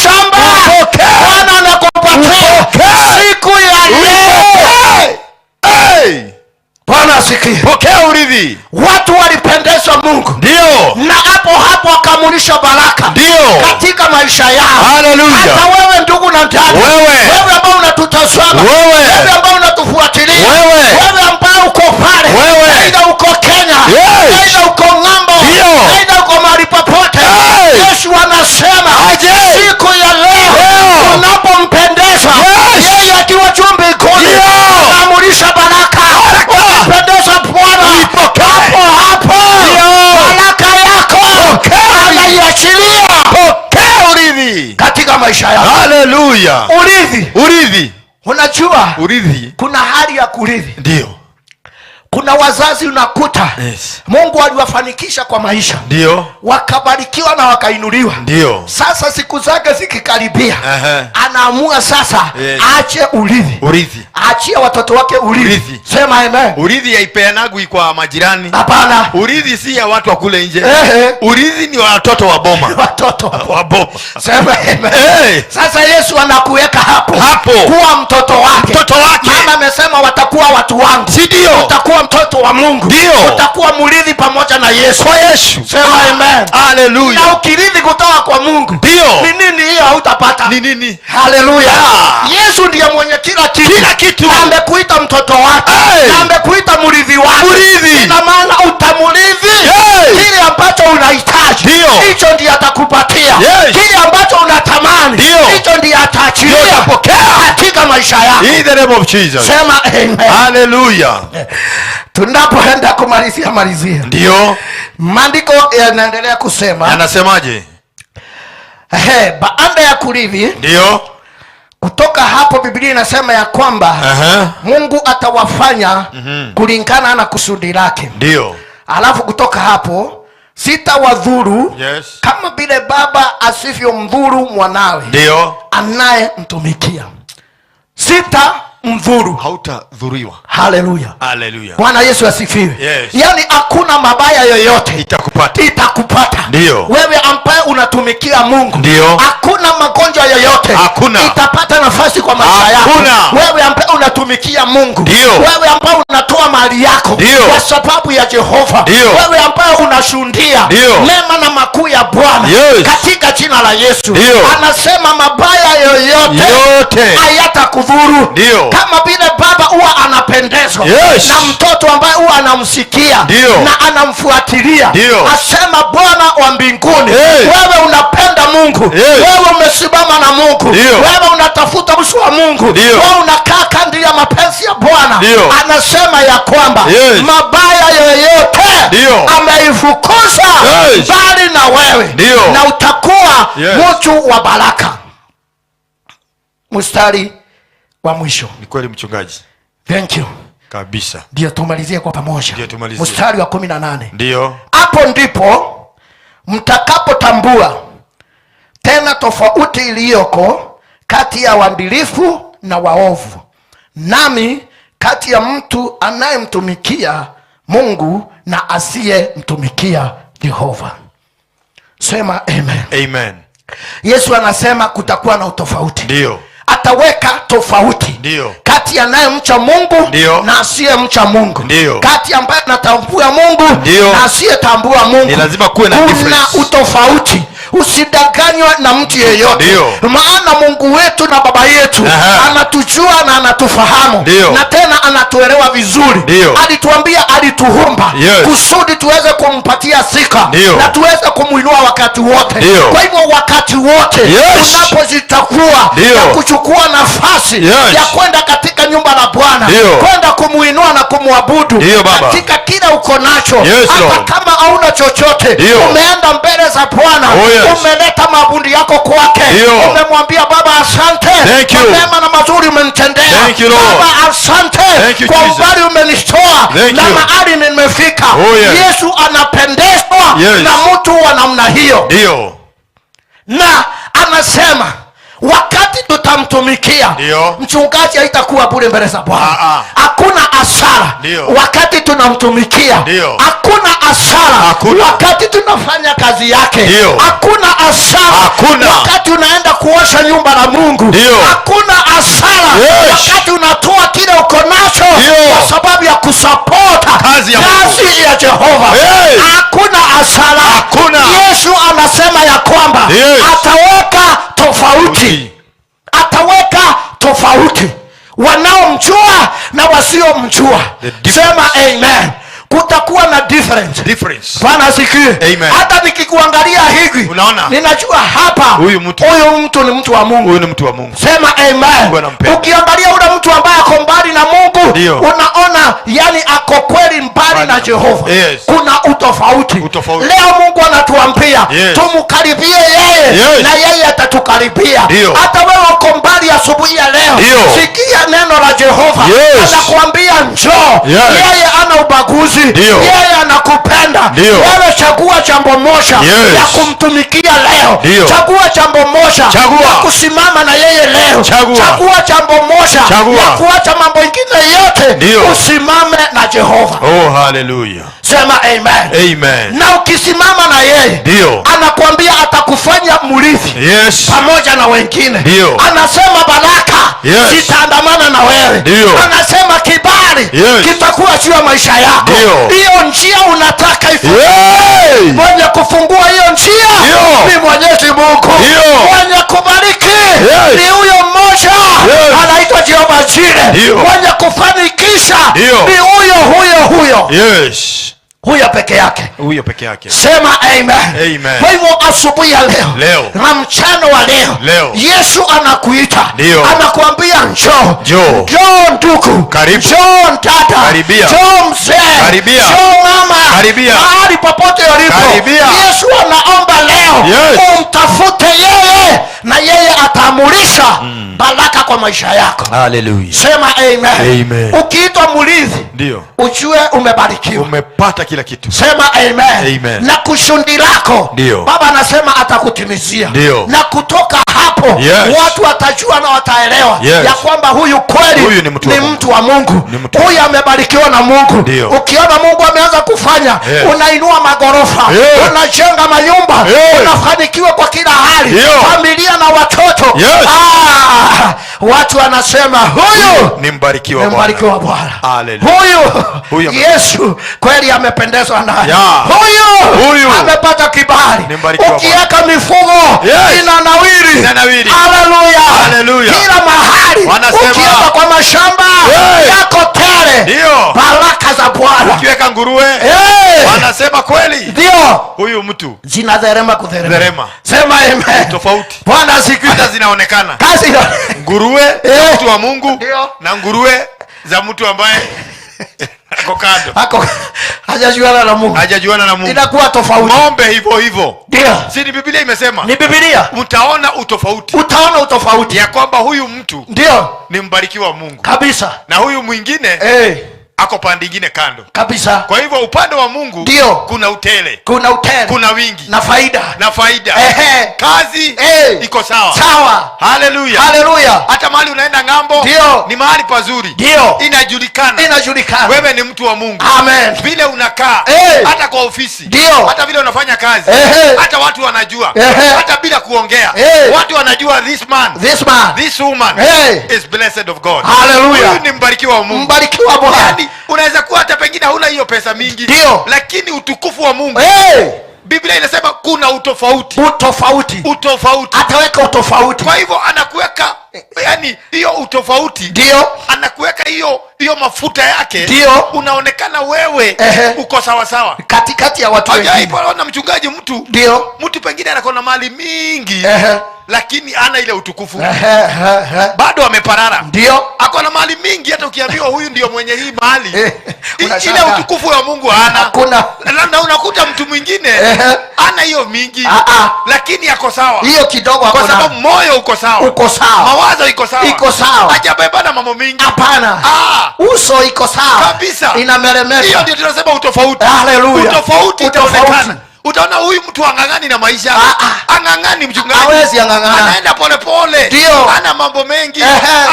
Speaker 3: Anaamurisha baraka
Speaker 2: Ndio.
Speaker 3: katika maisha yao.
Speaker 2: Hallelujah.
Speaker 3: Hata wewe ndugu na dada,
Speaker 2: Wewe.
Speaker 3: wewe ambao unatutazama,
Speaker 2: Wewe.
Speaker 3: wewe ambao unatufuatilia,
Speaker 2: Wewe.
Speaker 3: wewe ambao uko pale,
Speaker 2: Wewe.
Speaker 3: aidha uko Kenya,
Speaker 2: Yes.
Speaker 3: aidha uko ng'ambo,
Speaker 2: Ndio.
Speaker 3: aidha uko mahali popote,
Speaker 2: Hey.
Speaker 3: Yesu anasema
Speaker 2: Aje.
Speaker 3: siku ya leo
Speaker 2: Leo.
Speaker 3: unapompendeza
Speaker 2: Yes.
Speaker 3: yeye akiwa juu mbinguni
Speaker 2: Ndio.
Speaker 3: anaamurisha baraka. Ukimpendeza Bwana
Speaker 2: Uipokee.
Speaker 3: hapo hapo
Speaker 2: Ndio.
Speaker 3: baraka yako anaiachilia
Speaker 2: Pokea urithi.
Speaker 3: katika maisha yako.
Speaker 2: Hallelujah.
Speaker 3: Urithi,
Speaker 2: Urithi.
Speaker 3: unajua
Speaker 2: Urithi.
Speaker 3: kuna hali ya kurithi.
Speaker 2: Ndio.
Speaker 3: Kuna wazazi unakuta
Speaker 2: Yes.
Speaker 3: Mungu aliwafanikisha kwa maisha,
Speaker 2: Ndio.
Speaker 3: wakabarikiwa na wakainuliwa.
Speaker 2: Ndio.
Speaker 3: Sasa siku zake zikikaribia,
Speaker 2: Aha.
Speaker 3: anaamua sasa
Speaker 2: Yes.
Speaker 3: aache urithi,
Speaker 2: Urithi.
Speaker 3: aachie watoto wake urithi.
Speaker 2: Urithi.
Speaker 3: Sema amen.
Speaker 2: Urithi haipeanagwi kwa majirani.
Speaker 3: Hapana,
Speaker 2: Urithi si ya watu wa kule nje.
Speaker 3: Ehe.
Speaker 2: Urithi ni wa watoto wa boma.
Speaker 3: watoto
Speaker 2: Wa boma.
Speaker 3: Sema amen.
Speaker 2: Hey.
Speaker 3: Sasa Yesu anakuweka hapo
Speaker 2: Hapo.
Speaker 3: kuwa mtoto wake.
Speaker 2: Mtoto wake.
Speaker 3: Mama amesema watakuwa watu wangu,
Speaker 2: Si ndio?
Speaker 3: utakuwa mtoto wa Mungu,
Speaker 2: Ndio.
Speaker 3: utakuwa mrithi pamoja na Yesu.
Speaker 2: Kwa Yesu.
Speaker 3: Sema amen. Na
Speaker 2: Hallelujah.
Speaker 3: ukirithi kutoka kwa Mungu,
Speaker 2: Ndio.
Speaker 3: ni nini hiyo hautapata?
Speaker 2: Ni nini?
Speaker 3: Haleluya!
Speaker 2: Ah.
Speaker 3: Yesu ndiye mwenye kila kitu,
Speaker 2: Kila kitu.
Speaker 3: Na amekuita mtoto wake,
Speaker 2: Hey.
Speaker 3: na amekuita mrithi wake.
Speaker 2: Mrithi.
Speaker 3: Ina maana utamrithi
Speaker 2: Hey.
Speaker 3: kile ambacho unahitaji,
Speaker 2: Ndio.
Speaker 3: hicho ndiye atakupatia.
Speaker 2: Yes.
Speaker 3: Kile ambacho unatamani,
Speaker 2: Ndio.
Speaker 3: hicho ndiye
Speaker 2: Ndio
Speaker 3: ataachilia
Speaker 2: utapokea.
Speaker 3: katika maisha yako.
Speaker 2: In the name of Jesus.
Speaker 3: Sema amen.
Speaker 2: Hallelujah.
Speaker 3: Tunapoenda kumalizia malizia,
Speaker 2: Ndio.
Speaker 3: maandiko yanaendelea kusema
Speaker 2: Anasemaje?
Speaker 3: ehe, baada ya kurithi
Speaker 2: Ndio.
Speaker 3: kutoka hapo, Biblia inasema ya kwamba
Speaker 2: Aha.
Speaker 3: Mungu atawafanya kulingana na kusudi lake.
Speaker 2: Ndio.
Speaker 3: Alafu kutoka hapo sitawadhuru
Speaker 2: Yes.
Speaker 3: kama vile baba asivyomdhuru mwanawe
Speaker 2: Ndio.
Speaker 3: anayemtumikia. Sitamdhuru.
Speaker 2: Hautadhuriwa.
Speaker 3: Haleluya,
Speaker 2: Hallelujah.
Speaker 3: Bwana Yesu asifiwe.
Speaker 2: Yes.
Speaker 3: Yaani hakuna mabaya yoyote
Speaker 2: Itakupata.
Speaker 3: itakupata.
Speaker 2: Ndio.
Speaker 3: Wewe ambaye unatumikia Mungu,
Speaker 2: Ndio.
Speaker 3: hakuna magonjwa yoyote
Speaker 2: Hakuna.
Speaker 3: itapata nafasi kwa maisha yako.
Speaker 2: Hakuna.
Speaker 3: Wewe ambaye unatumikia Mungu,
Speaker 2: Ndio.
Speaker 3: wewe ambaye unatoa mali yako
Speaker 2: Ndio.
Speaker 3: kwa sababu ya Jehova,
Speaker 2: Ndio.
Speaker 3: wewe ambaye unashuhudia
Speaker 2: Ndio.
Speaker 3: mema na makuu ya Bwana
Speaker 2: Yes.
Speaker 3: katika jina la Yesu.
Speaker 2: Ndio.
Speaker 3: Anasema mabaya yoyote
Speaker 2: Yote.
Speaker 3: hayatakudhuru.
Speaker 2: Ndio.
Speaker 3: Kama vile baba huwa anapendezwa
Speaker 2: Yes.
Speaker 3: na mtoto ambaye huwa anamsikia
Speaker 2: Ndio.
Speaker 3: na anamfuatilia.
Speaker 2: Ndio.
Speaker 3: Asema Bwana wa mbinguni,
Speaker 2: Yes.
Speaker 3: wewe unapenda Mungu,
Speaker 2: Yes.
Speaker 3: wewe umesimama na Mungu,
Speaker 2: Ndio.
Speaker 3: wewe unatafuta uso wa Mungu,
Speaker 2: Ndio.
Speaker 3: wewe unakaa kadri ya mapenzi ya Bwana.
Speaker 2: Ndio.
Speaker 3: Anasema ya kwamba
Speaker 2: Yes.
Speaker 3: mabaya yoyote
Speaker 2: Ndio.
Speaker 3: ameifukuza
Speaker 2: Yes.
Speaker 3: mbali na wewe,
Speaker 2: Ndio.
Speaker 3: na utakuwa
Speaker 2: Yes.
Speaker 3: mtu wa baraka. Mstari wa mwisho.
Speaker 2: Ni kweli mchungaji.
Speaker 3: Thank you.
Speaker 2: Kabisa.
Speaker 3: Ndio tumalizie kwa pamoja.
Speaker 2: Ndio tumalizie.
Speaker 3: Mstari wa 18.
Speaker 2: Ndio.
Speaker 3: Hapo ndipo mtakapotambua tena tofauti iliyoko kati ya waadilifu na waovu, nami kati ya mtu anayemtumikia Mungu na asiyemtumikia Jehova. Sema amen.
Speaker 2: Amen.
Speaker 3: Yesu anasema kutakuwa na utofauti.
Speaker 2: Ndio.
Speaker 3: Ataweka tofauti
Speaker 2: Ndio.
Speaker 3: kati anayemcha Mungu
Speaker 2: Ndio.
Speaker 3: na asiyemcha Mungu,
Speaker 2: Ndio.
Speaker 3: kati ambaye anatambua Mungu
Speaker 2: Ndio.
Speaker 3: na asiyetambua Mungu.
Speaker 2: Ni lazima kuwe na
Speaker 3: Kuna
Speaker 2: difference.
Speaker 3: utofauti. Usidanganywe na mtu yeyote,
Speaker 2: Ndio.
Speaker 3: maana Mungu wetu na Baba yetu
Speaker 2: Aha.
Speaker 3: anatujua na anatufahamu
Speaker 2: Ndio.
Speaker 3: na tena anatuelewa vizuri.
Speaker 2: Ndio.
Speaker 3: Alituambia, alituumba
Speaker 2: Yes.
Speaker 3: kusudi tuweze kumpatia sifa
Speaker 2: Ndio.
Speaker 3: na tuweze kumuinua wakati wote.
Speaker 2: Ndio.
Speaker 3: Kwa hivyo wakati wote
Speaker 2: Yes.
Speaker 3: unapojitakua
Speaker 2: Ndio.
Speaker 3: na kuchukua nafasi
Speaker 2: Yes.
Speaker 3: ya kwenda katika nyumba la Bwana,
Speaker 2: Ndio.
Speaker 3: kwenda kumuinua na kumwabudu
Speaker 2: Ndio, Baba.
Speaker 3: katika kila uko nacho,
Speaker 2: Yes,
Speaker 3: hata
Speaker 2: Lord.
Speaker 3: kama hauna chochote,
Speaker 2: Ndio.
Speaker 3: umeenda mbele za Bwana,
Speaker 2: Oh, yes.
Speaker 3: umeleta mabundi yako kwake,
Speaker 2: Ndio.
Speaker 3: umemwambia Baba asante
Speaker 2: Thank
Speaker 3: kwa
Speaker 2: you.
Speaker 3: mema na mazuri umenitendea.
Speaker 2: Thank you, Lord.
Speaker 3: Baba asante
Speaker 2: Thank you,
Speaker 3: kwa
Speaker 2: Jesus.
Speaker 3: umbali umenitoa
Speaker 2: Thank
Speaker 3: na
Speaker 2: you.
Speaker 3: mahali nimefika.
Speaker 2: Oh, yes.
Speaker 3: Yesu anapendezwa
Speaker 2: Yes.
Speaker 3: na mtu wa namna hiyo,
Speaker 2: Ndio.
Speaker 3: na anasema wakati tutamtumikia
Speaker 2: Ndio.
Speaker 3: mchungaji haitakuwa bure mbele za Bwana.
Speaker 2: Ah, ah.
Speaker 3: Hakuna hasara
Speaker 2: Ndio.
Speaker 3: wakati tunamtumikia.
Speaker 2: Ndio.
Speaker 3: Hakuna hasara
Speaker 2: Hakuna.
Speaker 3: wakati tunafanya kazi yake.
Speaker 2: Ndio.
Speaker 3: Hakuna hasara
Speaker 2: Hakuna.
Speaker 3: wakati unaenda kuosha nyumba la Mungu.
Speaker 2: Ndio.
Speaker 3: Hakuna hasara
Speaker 2: Yes.
Speaker 3: wakati unatoa kile uko nacho
Speaker 2: Ndio.
Speaker 3: kwa sababu ya kusapota
Speaker 2: Kazi ya Mungu.
Speaker 3: kazi ya Jehova.
Speaker 2: Hey.
Speaker 3: Hakuna hasara.
Speaker 2: Hakuna.
Speaker 3: Yesu anasema ya kwamba ataweka tofauti, ataweka tofauti wanaomjua na wasiomjua.
Speaker 2: The difference.
Speaker 3: Sema amen. Kutakuwa na difference.
Speaker 2: Difference.
Speaker 3: Bwana asifiwe.
Speaker 2: Amen.
Speaker 3: Hata nikikuangalia hivi,
Speaker 2: Unaona?
Speaker 3: ninajua hapa
Speaker 2: Huyu mtu.
Speaker 3: huyu mtu ni mtu wa Mungu.
Speaker 2: Huyu ni mtu wa Mungu.
Speaker 3: Sema amen.
Speaker 2: Mungu anampenda.
Speaker 3: Ukiangalia ule mtu ambaye ako mbali na Mungu,
Speaker 2: Ndio.
Speaker 3: unaona yani ako kweli mbali
Speaker 2: Mbali
Speaker 3: na
Speaker 2: na
Speaker 3: Jehova.
Speaker 2: Yes.
Speaker 3: Kuna utofauti.
Speaker 2: Utofauti.
Speaker 3: Leo Mungu anatuambia
Speaker 2: Yes.
Speaker 3: tumkaribie yeye,
Speaker 2: Yes.
Speaker 3: na yeye atatukaribia.
Speaker 2: Ndio.
Speaker 3: Hata wewe uko mbali asubuhi ya leo,
Speaker 2: Ndio.
Speaker 3: sikia neno la Jehova.
Speaker 2: Yes.
Speaker 3: Anakuambia njoo.
Speaker 2: Yes.
Speaker 3: Yeye ana ubaguzi.
Speaker 2: Ndio.
Speaker 3: Yeye anakupenda.
Speaker 2: Ndio.
Speaker 3: Wewe chagua jambo moja
Speaker 2: Yes.
Speaker 3: ya kumtumikia leo.
Speaker 2: Ndio.
Speaker 3: Chagua jambo moja
Speaker 2: Chagua.
Speaker 3: ya kusimama na yeye leo.
Speaker 2: Chagua.
Speaker 3: Chagua jambo moja
Speaker 2: Chagua.
Speaker 3: ya kuacha mambo ingine yote,
Speaker 2: Ndio.
Speaker 3: usimame na Jehova.
Speaker 2: Oh, hallelujah.
Speaker 3: Sema amen.
Speaker 2: Amen.
Speaker 3: Na ukisimama na yeye,
Speaker 2: Ndio.
Speaker 3: anakuambia atakufanya mrithi
Speaker 2: Yes.
Speaker 3: pamoja na wengine.
Speaker 2: Ndio.
Speaker 3: Anasema baraka
Speaker 2: Yes.
Speaker 3: zitaandamana na wewe.
Speaker 2: Ndio.
Speaker 3: Anasema kibali
Speaker 2: Yes.
Speaker 3: kitakuwa juu ya maisha yako.
Speaker 2: Ndio.
Speaker 3: Hiyo njia unataka ifungue.
Speaker 2: Hey!
Speaker 3: Mwenye kufungua hiyo njia
Speaker 2: Ndio.
Speaker 3: ni Mwenyezi Mungu.
Speaker 2: Ndio.
Speaker 3: Mwenye kubariki
Speaker 2: Yes.
Speaker 3: ni huyo mmoja
Speaker 2: Yes.
Speaker 3: anaitwa Jehova Jire.
Speaker 2: Ndio.
Speaker 3: Mwenye kufanikisha
Speaker 2: Ndio.
Speaker 3: ni huyo huyo huyo
Speaker 2: Yes.
Speaker 3: huyo peke yake.
Speaker 2: Huyo peke yake.
Speaker 3: Sema amen.
Speaker 2: Amen.
Speaker 3: Kwa hivyo asubuhi ya leo,
Speaker 2: Leo.
Speaker 3: na mchana wa leo,
Speaker 2: Leo.
Speaker 3: Yesu anakuita,
Speaker 2: Ndio.
Speaker 3: anakuambia njoo,
Speaker 2: Njoo.
Speaker 3: njoo ndugu,
Speaker 2: Karibu.
Speaker 3: njoo dada,
Speaker 2: Karibia.
Speaker 3: njoo mzee,
Speaker 2: Karibia.
Speaker 3: njoo mama,
Speaker 2: Karibia.
Speaker 3: mahali popote ulipo.
Speaker 2: Karibia.
Speaker 3: Yesu anaomba leo
Speaker 2: Yes.
Speaker 3: umtafute yeye na yeye ataamurisha baraka kwa maisha yako.
Speaker 2: Hallelujah.
Speaker 3: Sema amen.
Speaker 2: Amen.
Speaker 3: Ukiitwa mrithi,
Speaker 2: Ndio.
Speaker 3: ujue umebarikiwa.
Speaker 2: Umepata kila kitu.
Speaker 3: Sema amen.
Speaker 2: Amen.
Speaker 3: Na kusudi lako
Speaker 2: Ndio.
Speaker 3: Baba anasema atakutimizia.
Speaker 2: Ndio.
Speaker 3: Na kutoka hapo
Speaker 2: Yes.
Speaker 3: watu watajua na wataelewa
Speaker 2: Yes.
Speaker 3: ya kwamba huyu kweli
Speaker 2: Huyu ni mtu wa
Speaker 3: ni
Speaker 2: Mungu.
Speaker 3: mtu wa Mungu,
Speaker 2: Ni mtu wa
Speaker 3: huyu amebarikiwa na Mungu.
Speaker 2: Ndio.
Speaker 3: Ukiona Mungu ameanza kufanya,
Speaker 2: Yes.
Speaker 3: unainua magorofa,
Speaker 2: Yes.
Speaker 3: unajenga manyumba,
Speaker 2: Yes.
Speaker 3: unafanikiwa kwa kila hali,
Speaker 2: Ndio.
Speaker 3: familia na watoto.
Speaker 2: Yes.
Speaker 3: Ah, watu wanasema huyu
Speaker 2: Ni mbarikiwa
Speaker 3: ni
Speaker 2: Bwana.
Speaker 3: mbarikiwa Bwana.
Speaker 2: Hallelujah.
Speaker 3: Huyu
Speaker 2: Huyu
Speaker 3: Yesu kweli amependezwa naye.
Speaker 2: Yeah.
Speaker 3: Huyu
Speaker 2: Huyu
Speaker 3: amepata kibali.
Speaker 2: Ni mbarikiwa Bwana.
Speaker 3: Ukiweka mifugo
Speaker 2: Yes.
Speaker 3: inanawiri.
Speaker 2: Inanawiri.
Speaker 3: Haleluya.
Speaker 2: Haleluya.
Speaker 3: Kila mahali
Speaker 2: Wanasema.
Speaker 3: ukienda kwa mashamba
Speaker 2: Yes.
Speaker 3: yako tele.
Speaker 2: Ndio.
Speaker 3: Baraka za Bwana.
Speaker 2: Ukiweka nguruwe
Speaker 3: Hey.
Speaker 2: wanasema kweli
Speaker 3: Ndio.
Speaker 2: huyu mtu
Speaker 3: Zinadherema kudherema.
Speaker 2: Dherema.
Speaker 3: Sema amen.
Speaker 2: Tofauti.
Speaker 3: Bwana asifiwe.
Speaker 2: Hata zinaonekana
Speaker 3: Kazi
Speaker 2: nguruwe
Speaker 3: Eh.
Speaker 2: za mtu wa Mungu
Speaker 3: Ndio.
Speaker 2: na nguruwe za mtu ambaye ako kando
Speaker 3: ako hajajuana na Mungu.
Speaker 2: hajajuana na Mungu.
Speaker 3: Inakuwa tofauti.
Speaker 2: Ng'ombe hivyo hivyo.
Speaker 3: Ndio.
Speaker 2: Si ni Biblia imesema
Speaker 3: Ni Biblia.
Speaker 2: mtaona utofauti
Speaker 3: Utaona utofauti.
Speaker 2: ya kwamba huyu mtu
Speaker 3: Ndio.
Speaker 2: ni mbarikiwa wa Mungu
Speaker 3: Kabisa.
Speaker 2: na huyu mwingine ako pande ingine kando.
Speaker 3: Kabisa.
Speaker 2: Kwa hivyo upande wa Mungu
Speaker 3: Ndio.
Speaker 2: kuna utele,
Speaker 3: Kuna utele.
Speaker 2: kuna wingi
Speaker 3: na faida.
Speaker 2: na faida.
Speaker 3: Ehe.
Speaker 2: Kazi iko sawa.
Speaker 3: Sawa.
Speaker 2: Haleluya.
Speaker 3: Haleluya.
Speaker 2: Hata mahali unaenda ng'ambo
Speaker 3: Ndio.
Speaker 2: ni mahali pazuri.
Speaker 3: Ndio.
Speaker 2: Inajulikana.
Speaker 3: Inajulikana.
Speaker 2: Wewe ni mtu wa Mungu.
Speaker 3: Amen.
Speaker 2: Vile unakaa hata kwa ofisi,
Speaker 3: Ndio.
Speaker 2: hata vile unafanya kazi, hata watu wanajua, hata bila kuongea, watu wanajua this man,
Speaker 3: This man.
Speaker 2: this woman is blessed of God.
Speaker 3: Haleluya.
Speaker 2: Huyu ni mbarikiwa wa Mungu.
Speaker 3: Mbarikiwa Bwana.
Speaker 2: Yaani unaweza kuwa hata pengine hauna hiyo pesa mingi,
Speaker 3: Ndio.
Speaker 2: lakini utukufu wa Mungu. Biblia inasema kuna utofauti.
Speaker 3: Utofauti.
Speaker 2: Utofauti.
Speaker 3: Ataweka utofauti.
Speaker 2: Kwa hivyo anakuweka, yani hiyo utofauti.
Speaker 3: Ndio.
Speaker 2: Anakuweka hiyo mafuta yake.
Speaker 3: Ndio.
Speaker 2: Unaonekana wewe uko sawa sawa.
Speaker 3: Katikati ya watu
Speaker 2: Hajai
Speaker 3: wengine.
Speaker 2: ona mchungaji mtu.
Speaker 3: Ndio.
Speaker 2: Mtu pengine anakuwa na mali mingi. Lakini ana ile utukufu. Bado ameparara.
Speaker 3: Ndio.
Speaker 2: Ako na mali mingi, hata ukiambiwa huyu ndio mwenye hii mali.
Speaker 3: Unashangaa.
Speaker 2: Ile utukufu wa Mungu hana.
Speaker 3: Hakuna.
Speaker 2: Na unakuta mtu mwingine ana hiyo mingi. Lakini ako sawa.
Speaker 3: Hiyo kidogo
Speaker 2: Kwa
Speaker 3: hakuna.
Speaker 2: sababu moyo uko sawa.
Speaker 3: Uko sawa.
Speaker 2: Mawazo iko sawa.
Speaker 3: Iko sawa.
Speaker 2: Hajabeba na mambo mingi.
Speaker 3: Hapana. Uso iko sawa.
Speaker 2: Kabisa.
Speaker 3: Inameremeta.
Speaker 2: Hiyo ndio tunasema utofauti.
Speaker 3: Haleluya.
Speaker 2: Utofauti
Speaker 3: Utofauti.
Speaker 2: utaonekana. Utaona huyu mtu ang'ang'ani na maisha. Ang'ang'ani mchungaji.
Speaker 3: Hawezi ang'ang'ana.
Speaker 2: Anaenda polepole,
Speaker 3: Ndio.
Speaker 2: ana mambo mengi,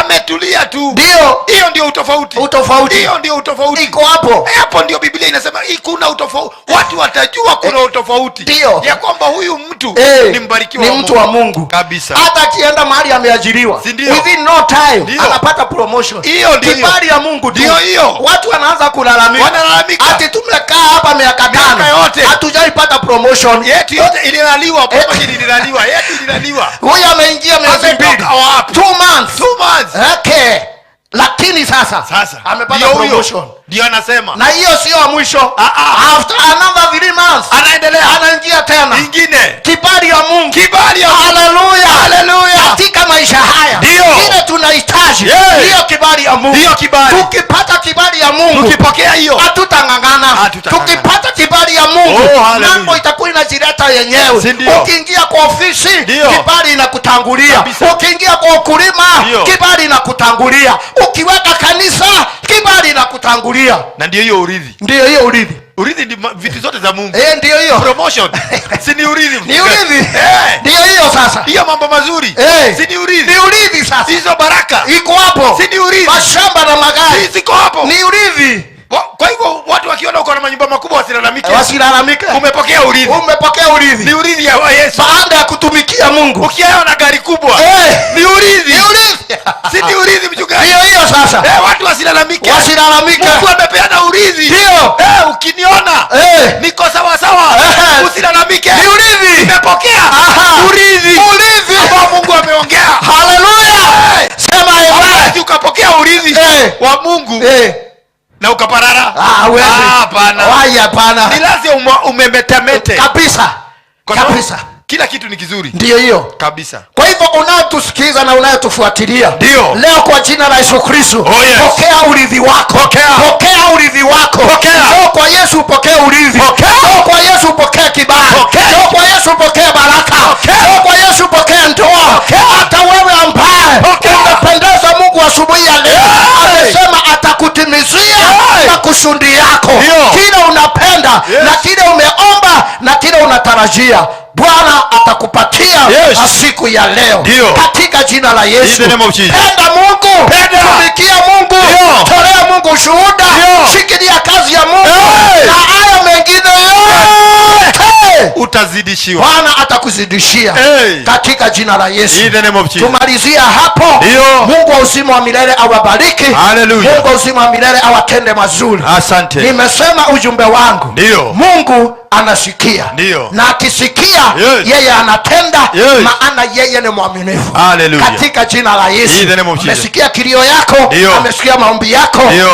Speaker 2: ametulia tu.
Speaker 3: Ndio.
Speaker 2: Hiyo ndio utofauti.
Speaker 3: Utofauti.
Speaker 2: Hiyo ndio utofauti.
Speaker 3: Iko hapo.
Speaker 2: Hapo ndio Biblia inasema kuna utofauti. Watu watajua kuna utofauti.
Speaker 3: Ndio.
Speaker 2: Ya kwamba huyu mtu ni mbarikiwa
Speaker 3: ni
Speaker 2: wa
Speaker 3: mtu wa Mungu
Speaker 2: Kabisa.
Speaker 3: Hata akienda mahali ameajiriwa,
Speaker 2: Si ndio?
Speaker 3: within no time
Speaker 2: Ndio.
Speaker 3: anapata promotion.
Speaker 2: Hiyo ndio.
Speaker 3: Kibali ya Mungu tu.
Speaker 2: Ndio hiyo.
Speaker 3: Watu wanaanza kulalamika.
Speaker 2: Wanalalamika.
Speaker 3: Ati tumekaa hapa miaka
Speaker 2: Miaka
Speaker 3: 5
Speaker 2: yote.
Speaker 3: hatujaipata promotion.
Speaker 2: Yetu yote ililaliwa, promotion ililaliwa, yetu ililaliwa.
Speaker 3: Huyu ameingia miezi
Speaker 2: Ametoka
Speaker 3: 2.
Speaker 2: wapi?
Speaker 3: 2 months.
Speaker 2: 2 months.
Speaker 3: Okay. Lakini sasa amepata
Speaker 2: ndio huyo.
Speaker 3: promotion.
Speaker 2: Ndio anasema.
Speaker 3: Na hiyo sio ya mwisho. After another 3 months
Speaker 2: anaendelea,
Speaker 3: anaingia tena.
Speaker 2: Ingine.
Speaker 3: Kibali ya Mungu.
Speaker 2: Kibali ya Mungu.
Speaker 3: Haleluya.
Speaker 2: Haleluya.
Speaker 3: Katika maisha haya
Speaker 2: Ndio.
Speaker 3: kile tunahitaji ndio kibali ya Mungu.
Speaker 2: Ndio kibali.
Speaker 3: Tukipata kibali ya Mungu,
Speaker 2: tukipokea hiyo,
Speaker 3: hatutang'ang'ana.
Speaker 2: Hatutang'ang'ana.
Speaker 3: Tukipata kibali ya Mungu,
Speaker 2: Oh, haleluya.
Speaker 3: mambo itakuwa inajileta yenyewe.
Speaker 2: Si ndio?
Speaker 3: Ukiingia kwa ofisi,
Speaker 2: Ndio.
Speaker 3: kibali inakutangulia.
Speaker 2: Kabisa.
Speaker 3: Ukiingia kwa ukulima,
Speaker 2: Ndio.
Speaker 3: kibali inakutangulia. Ukiweka kanisa, kibali inakutangulia.
Speaker 2: Na ndio hiyo urithi.
Speaker 3: Ndio hiyo urithi.
Speaker 2: Urithi ni vitu zote za Mungu.
Speaker 3: Ndio hiyo.
Speaker 2: Promotion. Si ni urithi?
Speaker 3: Ni urithi. Ndio hiyo sasa.
Speaker 2: Hiyo mambo mazuri. Si ni urithi?
Speaker 3: Ni urithi sasa.
Speaker 2: Hizo baraka.
Speaker 3: Iko hapo.
Speaker 2: Si ni urithi?
Speaker 3: Mashamba na magari.
Speaker 2: Ziko hapo.
Speaker 3: Ni urithi.
Speaker 2: Kwa hivyo watu wakiona uko na manyumba makubwa wasilalamike.
Speaker 3: Wasilalamike.
Speaker 2: Umepokea urithi.
Speaker 3: Umepokea urithi.
Speaker 2: Ni urithi ya Yesu.
Speaker 3: Baada ya kutumikia Mungu.
Speaker 2: Ukiona gari kubwa. Ni urithi.
Speaker 3: Ni urithi.
Speaker 2: Si ni urithi mchungaji?
Speaker 3: Ndio hiyo sasa.
Speaker 2: Watu wasilalamike.
Speaker 3: Wasilalamike.
Speaker 2: Mungu amepeana urithi.
Speaker 3: Ndio.
Speaker 2: Ukiniona niko sawa sawa. Usilalamike.
Speaker 3: Ni urithi.
Speaker 2: Nimepokea urithi.
Speaker 3: Urithi.
Speaker 2: Ambao Mungu ameongea.
Speaker 3: Haleluya. Sema amen.
Speaker 2: Ukapokea urithi wa Mungu. Na ukaparara.
Speaker 3: Huwezi.
Speaker 2: Hapana.
Speaker 3: Wai, hapana.
Speaker 2: Ni lazima umemetamete.
Speaker 3: Kabisa.
Speaker 2: Kwa sababu
Speaker 3: Kabisa.
Speaker 2: kila kitu ni kizuri.
Speaker 3: Ndio hiyo.
Speaker 2: Kabisa.
Speaker 3: Kwa hivyo unayetusikiza na unayetufuatilia,
Speaker 2: Ndio.
Speaker 3: leo kwa jina la Yesu Kristo,
Speaker 2: Oh, yes.
Speaker 3: pokea urithi wako.
Speaker 2: Pokea.
Speaker 3: Pokea urithi wako.
Speaker 2: Pokea.
Speaker 3: Leo kwa Yesu upokee urithi.
Speaker 2: Pokea.
Speaker 3: Leo kwa Yesu upokee kibali.
Speaker 2: Pokea.
Speaker 3: Leo kwa Yesu upokee baraka.
Speaker 2: Pokea.
Speaker 3: Leo kwa Yesu upokee ndoa.
Speaker 2: Pokea.
Speaker 3: Hata wewe ambaye
Speaker 2: Pokea.
Speaker 3: umependeza Mungu asubuhi ya leo, amesema atakutimizia makusudi yako.
Speaker 2: Ndio.
Speaker 3: Kile unapenda na kile umeomba na kile unatarajia, Bwana atakupatia siku ya leo.
Speaker 2: Ndio.
Speaker 3: Katika jina la Yesu.
Speaker 2: In the name of Jesus.
Speaker 3: Penda Mungu.
Speaker 2: Penda.
Speaker 3: Tumikia Mungu.
Speaker 2: Ndio.
Speaker 3: Tolea Mungu ushuhuda.
Speaker 2: Ndio.
Speaker 3: Shikilia kazi ya Mungu.
Speaker 2: Hey.
Speaker 3: Na hayo mengine yote
Speaker 2: utazidishiwa.
Speaker 3: Bwana atakuzidishia.
Speaker 2: Hey.
Speaker 3: Katika jina la Yesu.
Speaker 2: In the name of Jesus.
Speaker 3: Tumalizia hapo.
Speaker 2: Ndio.
Speaker 3: Mungu wa uzima wa milele awabariki.
Speaker 2: Hallelujah.
Speaker 3: Mungu wa uzima wa milele awatende mazuri.
Speaker 2: Asante.
Speaker 3: Nimesema ujumbe wangu.
Speaker 2: Ndio.
Speaker 3: Mungu anasikia.
Speaker 2: Ndio.
Speaker 3: Na akisikia,
Speaker 2: Yes.
Speaker 3: yeye anatenda,
Speaker 2: Yes.
Speaker 3: maana yeye ni mwaminifu.
Speaker 2: Hallelujah.
Speaker 3: Katika jina la Yesu.
Speaker 2: In the name of Jesus.
Speaker 3: Amesikia kilio yako,
Speaker 2: Ndio.
Speaker 3: amesikia maombi yako,
Speaker 2: Ndio.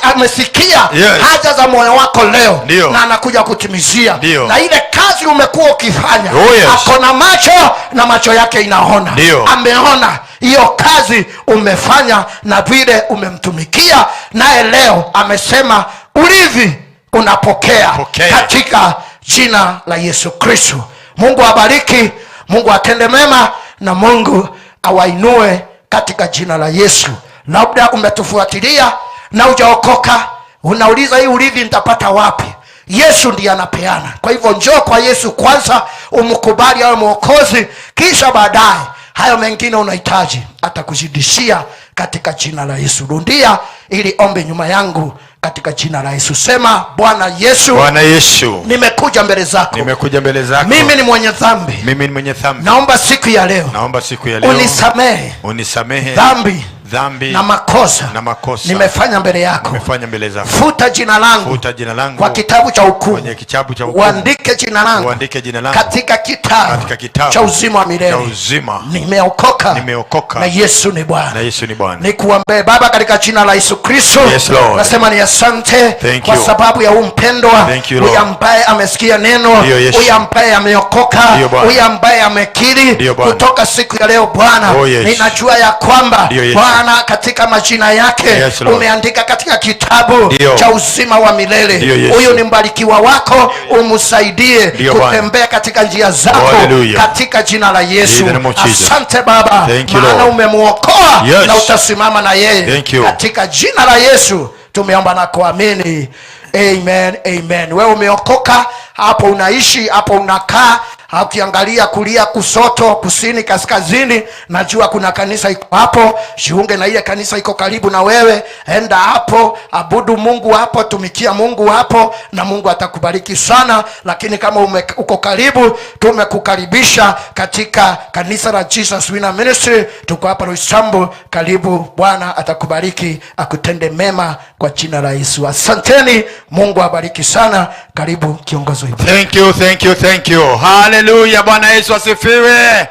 Speaker 3: amesikia
Speaker 2: Yes.
Speaker 3: haja za moyo wako leo.
Speaker 2: Ndio.
Speaker 3: Na anakuja kutimizia.
Speaker 2: Ndio.
Speaker 3: Na ile kazi umekuwa ukifanya,
Speaker 2: Oh, yes.
Speaker 3: ako na macho na macho yake inaona.
Speaker 2: Ndio.
Speaker 3: Ameona hiyo kazi umefanya na vile umemtumikia, naye leo amesema urithi unapokea.
Speaker 2: Pokea.
Speaker 3: Katika jina la Yesu Kristo. Mungu abariki, Mungu atende mema na Mungu awainue katika jina la Yesu. Labda umetufuatilia na hujaokoka, unauliza hii urithi nitapata wapi? Yesu ndiye anapeana. Kwa hivyo njoo kwa Yesu kwanza, umkubali awe Mwokozi, kisha baadaye hayo mengine unahitaji atakuzidishia katika jina la Yesu. Rundia ili ombe nyuma yangu katika jina la Yesu. Sema, Bwana Yesu,
Speaker 2: Bwana Yesu,
Speaker 3: nimekuja mbele zako.
Speaker 2: Nimekuja mbele zako.
Speaker 3: Mimi ni mwenye dhambi.
Speaker 2: Mimi ni mwenye dhambi.
Speaker 3: Naomba siku ya leo.
Speaker 2: Naomba siku ya leo.
Speaker 3: Unisamehe.
Speaker 2: Unisamehe.
Speaker 3: Dhambi.
Speaker 2: Dhambi
Speaker 3: na makosa.
Speaker 2: Na makosa.
Speaker 3: Nimefanya mbele yako.
Speaker 2: Nimefanya mbele zako.
Speaker 3: Futa jina langu.
Speaker 2: Futa jina langu.
Speaker 3: Kwa kitabu cha hukumu.
Speaker 2: Kwenye kitabu cha hukumu.
Speaker 3: Uandike jina langu.
Speaker 2: Uandike jina langu.
Speaker 3: Katika kitabu.
Speaker 2: Katika kitabu.
Speaker 3: Cha uzima wa milele.
Speaker 2: Cha uzima.
Speaker 3: Nimeokoka.
Speaker 2: Nimeokoka.
Speaker 3: Na Yesu ni Bwana.
Speaker 2: Na Yesu ni Bwana.
Speaker 3: Nikuombe Baba katika jina la Yesu Kristo.
Speaker 2: Yes, Lord.
Speaker 3: Nasema ni asante
Speaker 2: Thank
Speaker 3: kwa
Speaker 2: you.
Speaker 3: sababu ya huu mpendwa,
Speaker 2: Thank you, Lord.
Speaker 3: huyu ambaye amesikia neno,
Speaker 2: Ndiyo, Yesu.
Speaker 3: huyu ambaye ameokoka,
Speaker 2: Ndiyo, Bwana.
Speaker 3: huyu ambaye amekiri
Speaker 2: Ndiyo, Bwana.
Speaker 3: kutoka siku ya leo Bwana.
Speaker 2: Oh, yes.
Speaker 3: Ninajua ya kwamba
Speaker 2: Ndiyo, Yesu.
Speaker 3: Bwana katika majina yake
Speaker 2: Yes, Lord.
Speaker 3: umeandika katika kitabu
Speaker 2: Ndiyo.
Speaker 3: cha uzima wa milele.
Speaker 2: Ndiyo, Yesu.
Speaker 3: Huyu ni mbarikiwa wako, umsaidie
Speaker 2: Ndiyo, Bwana.
Speaker 3: kutembea katika njia zako
Speaker 2: Hallelujah.
Speaker 3: katika jina la Yesu.
Speaker 2: In the name of Jesus.
Speaker 3: Asante Baba,
Speaker 2: Thank you,
Speaker 3: maana
Speaker 2: Lord.
Speaker 3: umemuokoa
Speaker 2: Yes.
Speaker 3: na utasimama na yeye.
Speaker 2: Thank you.
Speaker 3: Katika jina la Yesu tumeomba na kuamini. Amen, amen. Wewe umeokoka, hapo unaishi, hapo unakaa, Ukiangalia kulia, kusoto, kusini, kaskazini, najua kuna kanisa iko hapo. Jiunge na ile kanisa iko karibu na wewe, enda hapo, abudu Mungu hapo, tumikia Mungu hapo, na Mungu atakubariki sana. Lakini kama uko karibu, tumekukaribisha katika kanisa la Jesus Winner Ministry, tuko hapa Roysambu. Karibu, Bwana atakubariki, akutende mema kwa jina la Yesu. Asanteni, Mungu abariki sana. Karibu kiongozi wa ibada.
Speaker 2: Thank you, thank you, thank you. Haleluya, Bwana Yesu asifiwe.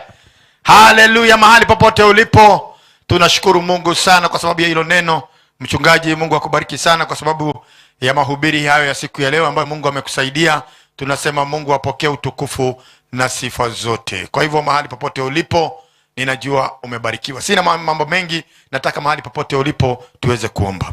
Speaker 2: Haleluya, mahali popote ulipo, tunashukuru Mungu sana kwa sababu ya hilo neno. Mchungaji, Mungu akubariki sana kwa sababu ya mahubiri hayo ya siku ya leo ambayo Mungu amekusaidia. Tunasema Mungu apokee utukufu na sifa zote. Kwa hivyo mahali popote ulipo, ninajua umebarikiwa. Sina mambo mengi, nataka mahali popote ulipo tuweze kuomba.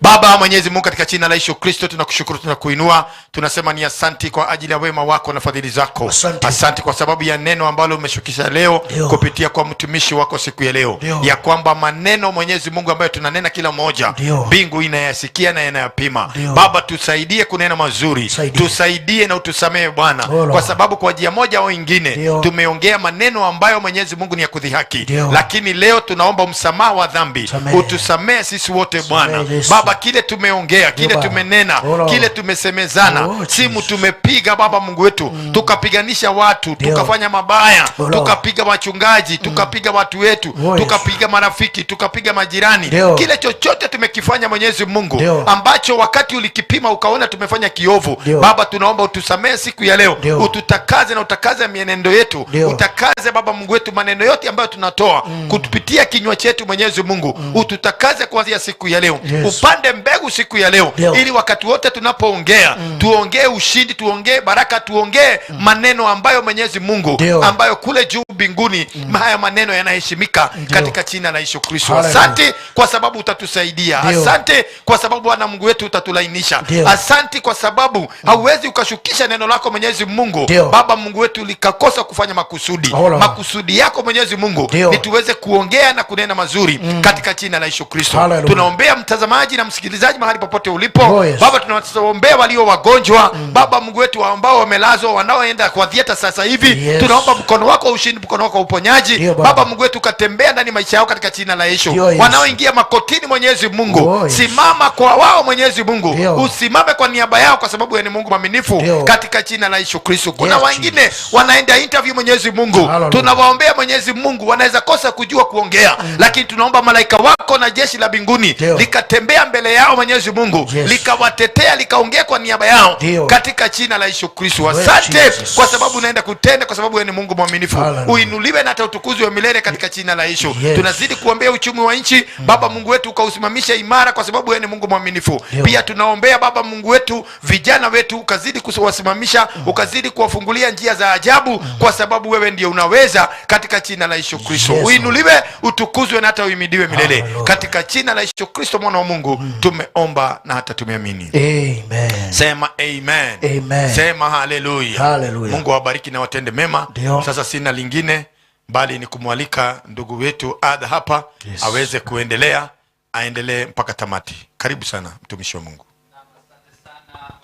Speaker 2: Baba Mwenyezi Mungu, katika jina la Yesu Kristo tunakushukuru, tunakuinua, tunasema ni asanti kwa ajili ya wema wako na fadhili zako.
Speaker 3: Asante.
Speaker 2: Asante kwa sababu ya neno ambalo umeshukisha leo
Speaker 3: Ndio.
Speaker 2: kupitia kwa mtumishi wako siku ya leo,
Speaker 3: Ndio.
Speaker 2: ya kwamba maneno Mwenyezi Mungu ambayo tunanena kila mmoja,
Speaker 3: Ndio.
Speaker 2: mbingu inayasikia na inayapima.
Speaker 3: Ndio.
Speaker 2: Baba, tusaidie kunena mazuri,
Speaker 3: Tusaidie.
Speaker 2: tusaidie na utusamehe Bwana,
Speaker 3: Oh, Lord.
Speaker 2: kwa sababu kwa njia moja au ingine
Speaker 3: Ndio.
Speaker 2: tumeongea maneno ambayo Mwenyezi Mungu ni ya kudhihaki,
Speaker 3: Ndio.
Speaker 2: lakini leo tunaomba msamaha wa dhambi,
Speaker 3: Samehe.
Speaker 2: utusamehe sisi wote Bwana.
Speaker 3: Yesu.
Speaker 2: Baba, kile tumeongea, kile
Speaker 3: Baba.
Speaker 2: tumenena,
Speaker 3: Oh, Lord.
Speaker 2: kile tumesemezana,
Speaker 3: Oh,
Speaker 2: simu
Speaker 3: Jesus.
Speaker 2: tumepiga Baba Mungu wetu, tukapiganisha watu,
Speaker 3: Ndio.
Speaker 2: tukafanya mabaya,
Speaker 3: Oh, Lord.
Speaker 2: tukapiga wachungaji, tukapiga watu wetu,
Speaker 3: Oh, Yesu.
Speaker 2: tukapiga marafiki, tukapiga majirani,
Speaker 3: Ndio.
Speaker 2: kile chochote tumekifanya Mwenyezi Mungu
Speaker 3: Ndio.
Speaker 2: ambacho wakati ulikipima ukaona tumefanya kiovu,
Speaker 3: Ndio.
Speaker 2: Baba tunaomba utusamehe siku ya leo,
Speaker 3: Ndio.
Speaker 2: ututakaze na utakaze mienendo yetu,
Speaker 3: Ndio.
Speaker 2: utakaze Baba Mungu wetu maneno yote ambayo tunatoa kupitia kinywa chetu Mwenyezi Mungu, ututakaze kuanzia siku ya leo,
Speaker 3: Yes.
Speaker 2: upande mbegu siku ya leo,
Speaker 3: Ndio.
Speaker 2: ili wakati wote tunapoongea tuongee ushindi, tuongee baraka, tuongee maneno ambayo Mwenyezi Mungu
Speaker 3: Ndio.
Speaker 2: ambayo kule juu mbinguni haya maneno yanaheshimika katika jina la Yesu Kristo.
Speaker 3: Hallelujah.
Speaker 2: Asante kwa sababu utatusaidia.
Speaker 3: Ndio.
Speaker 2: Asante kwa sababu Bwana Mungu wetu utatulainisha.
Speaker 3: Ndio.
Speaker 2: Asante kwa sababu hauwezi ukashukisha neno lako Mwenyezi Mungu
Speaker 3: Ndio.
Speaker 2: Baba Mungu wetu likakosa kufanya makusudi.
Speaker 3: Oh, Lord.
Speaker 2: Makusudi yako Mwenyezi Mungu
Speaker 3: Ndio.
Speaker 2: ni tuweze kuongea na kunena mazuri katika jina la Yesu Kristo.
Speaker 3: Hallelujah.
Speaker 2: Tunaombea mtazamaji na msikilizaji mahali popote ulipo.
Speaker 3: Oh, yes.
Speaker 2: Baba, tunawaombea walio wagonjwa, Baba Mungu wetu ambao wamelazwa, wanaoenda kwa theater sasa hivi.
Speaker 3: Yes.
Speaker 2: Tunaomba mkono wako wa ushindi, mkono wako wa uponyaji.
Speaker 3: Ndio, Baba.
Speaker 2: Baba Mungu wetu ukatembea ndani maisha yao katika jina la Yesu.
Speaker 3: Ndio, Yesu.
Speaker 2: Wanaoingia makotini Mwenyezi Mungu,
Speaker 3: Oh, yes.
Speaker 2: simama kwa wao Mwenyezi Mungu,
Speaker 3: Ndio.
Speaker 2: usimame kwa niaba yao, kwa sababu wewe ni Mungu mwaminifu
Speaker 3: Ndio.
Speaker 2: katika jina la Yesu Kristo. Kuna
Speaker 3: Yes,
Speaker 2: wengine
Speaker 3: Jesus.
Speaker 2: wanaenda interview Mwenyezi Mungu,
Speaker 3: Hallelujah.
Speaker 2: tunawaombea Mwenyezi Mungu, wanaweza kosa kujua kuongea, lakini tunaomba malaika wako na jeshi la mbinguni
Speaker 3: Ndio.
Speaker 2: likatembea mbele yao Mwenyezi Mungu,
Speaker 3: Yes.
Speaker 2: likawatetea, likaongea kwa niaba yao
Speaker 3: Ndio.
Speaker 2: katika jina la Yesu Kristo.
Speaker 3: Yes,
Speaker 2: Asante
Speaker 3: Jesus.
Speaker 2: kwa sababu unaenda kutenda, kwa sababu wewe ni Mungu mwaminifu.
Speaker 3: Hallelujah.
Speaker 2: Uinuliwe na hata utukuzwe wa milele katika jina la Yesu.
Speaker 3: Yes.
Speaker 2: Tunazidi kuombea uchumi wa nchi, Baba Mungu wetu ukausimamisha imara, kwa sababu wewe ni Mungu mwaminifu.
Speaker 3: Ndio.
Speaker 2: Pia tunaombea Baba Mungu wetu vijana wetu, ukazidi kuwasimamisha, ukazidi kuwafungulia njia za ajabu, kwa sababu wewe ndio unaweza, katika jina la Yesu Kristo.
Speaker 3: Yes.
Speaker 2: Uinuliwe, utukuzwe na hata uimidiwe milele,
Speaker 3: Hallelujah.
Speaker 2: katika jina la Yesu Kristo mwana wa Mungu tumeomba na hata tumeamini.
Speaker 3: Amen.
Speaker 2: Sema amen.
Speaker 3: Amen.
Speaker 2: Sema haleluya.
Speaker 3: Hallelujah.
Speaker 2: Mungu awabariki na watende mema.
Speaker 3: Ndio.
Speaker 2: Sasa sina lingine bali ni kumwalika ndugu wetu Adha hapa
Speaker 3: Yes.
Speaker 2: aweze kuendelea, aendelee mpaka tamati. Karibu sana mtumishi wa Mungu.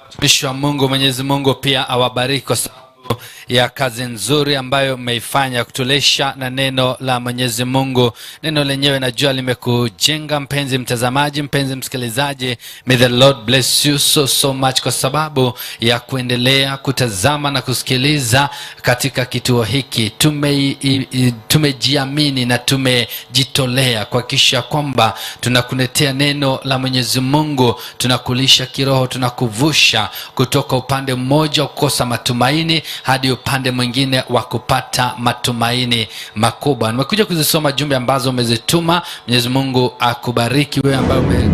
Speaker 1: Mtumishi wa Mungu, Mwenyezi Mungu pia awabariki kwa sababu ya kazi nzuri ambayo mmeifanya kutulisha na neno la Mwenyezi Mungu. Neno lenyewe najua limekujenga mpenzi mtazamaji, mpenzi msikilizaji. May the Lord bless you so so much kwa sababu ya kuendelea kutazama na kusikiliza katika kituo hiki. Tumejiamini na tumejitolea kuhakikisha kwamba tunakuletea neno la Mwenyezi Mungu, tunakulisha kiroho, tunakuvusha kutoka upande mmoja wa kukosa matumaini hadi upande mwingine wa kupata matumaini makubwa. Nimekuja kuzisoma jumbe ambazo umezituma. Mwenyezi Mungu akubariki wewe ambaye ume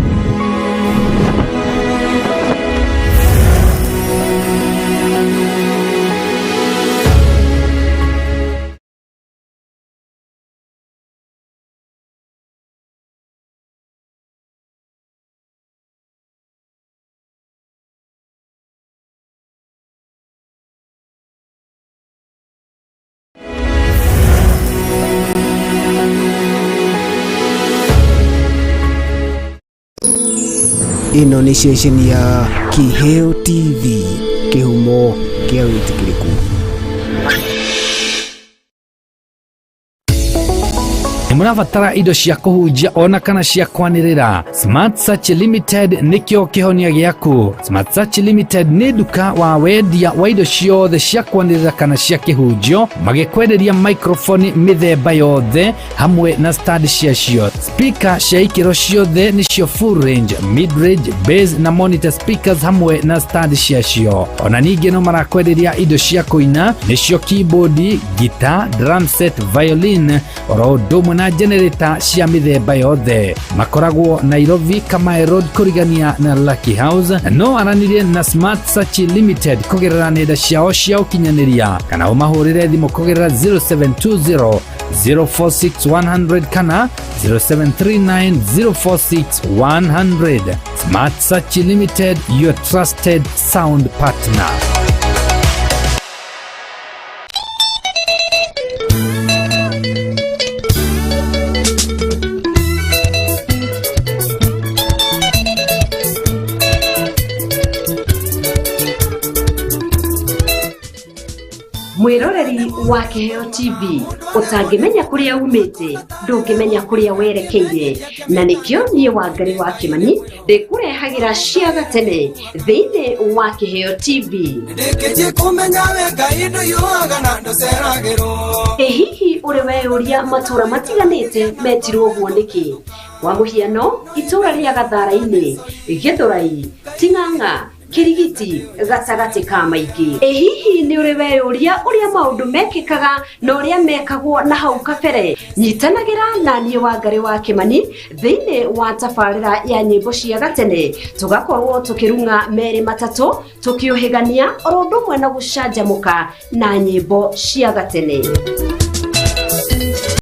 Speaker 4: Ĩno nĩ ceceni ya Kiheo TV, kĩhumo kĩa wĩtĩkĩrĩku.
Speaker 1: Mũrabatara indo cia kũhunjia ona kana cia kwanĩrĩra, Smart Search Limited nĩkĩo kĩhonia gĩaku. Smart Search Limited nĩ nduka wa wendia wa indo ciothe cia kwanĩrĩra kana cia kĩhunjio, magĩkwenderia microphone mĩthemba yothe hamwe na stand ciacio, speaker cia ikĩro ciothe nĩcio full range, mid range, bass na monitor speakers hamwe na stand ciacio. Ona ningĩ no marakwenderia indo cia kũina nĩcio keyboard, guitar, drum set, violin oro ũndũ ũmwe na generator cia mĩthemba yothe. Makoragwo Nairobi, Kamae Road kũrigania na Lucky House. No aranĩrie na Smart Search Limited kũgerera nenda ciao cia ũkinyanĩria kana ũmahũrĩre thimũ kũgerera 0720 046 100 kana 0739 046 100. Smart Search Limited, your trusted sound partner.
Speaker 5: Mwiroreri wa Kiheo TV, utangimenya kuria umite ndungimenya kuria werekeire, na nikio nie Wangari wa Kimani ndikurehagira cia gatene thiini wa Kiheo TV.
Speaker 6: Ndĩkĩtie kũmenya we Ngai ndũiyũaga na ndũceragĩrwo.
Speaker 5: Ĩ hihi ũrĩ weyũria matũra matiganĩte metirwo ũguo nĩkĩ? Kwa mũhiano, itũra rĩa Gathara-inĩ, Gĩthũrai, Ting'ang'a, Kirigiti gatagatĩ ka maingĩ. Ĩ hihi nĩ ũrĩ weyũria ũrĩa maũndũ mekĩkaga na ũrĩa mekagwo na hau kabere? Nyitanagĩra na niĩ Wangari wa Kimani thĩinĩ wa tabarĩra ya nyĩmbo cia gatene, tũgakorwo tũkĩrung'a merĩ matatũ, tũkĩũhĩgania oro ũndũ ũmwe na gũcanjamũka na nyĩmbo cia gatene.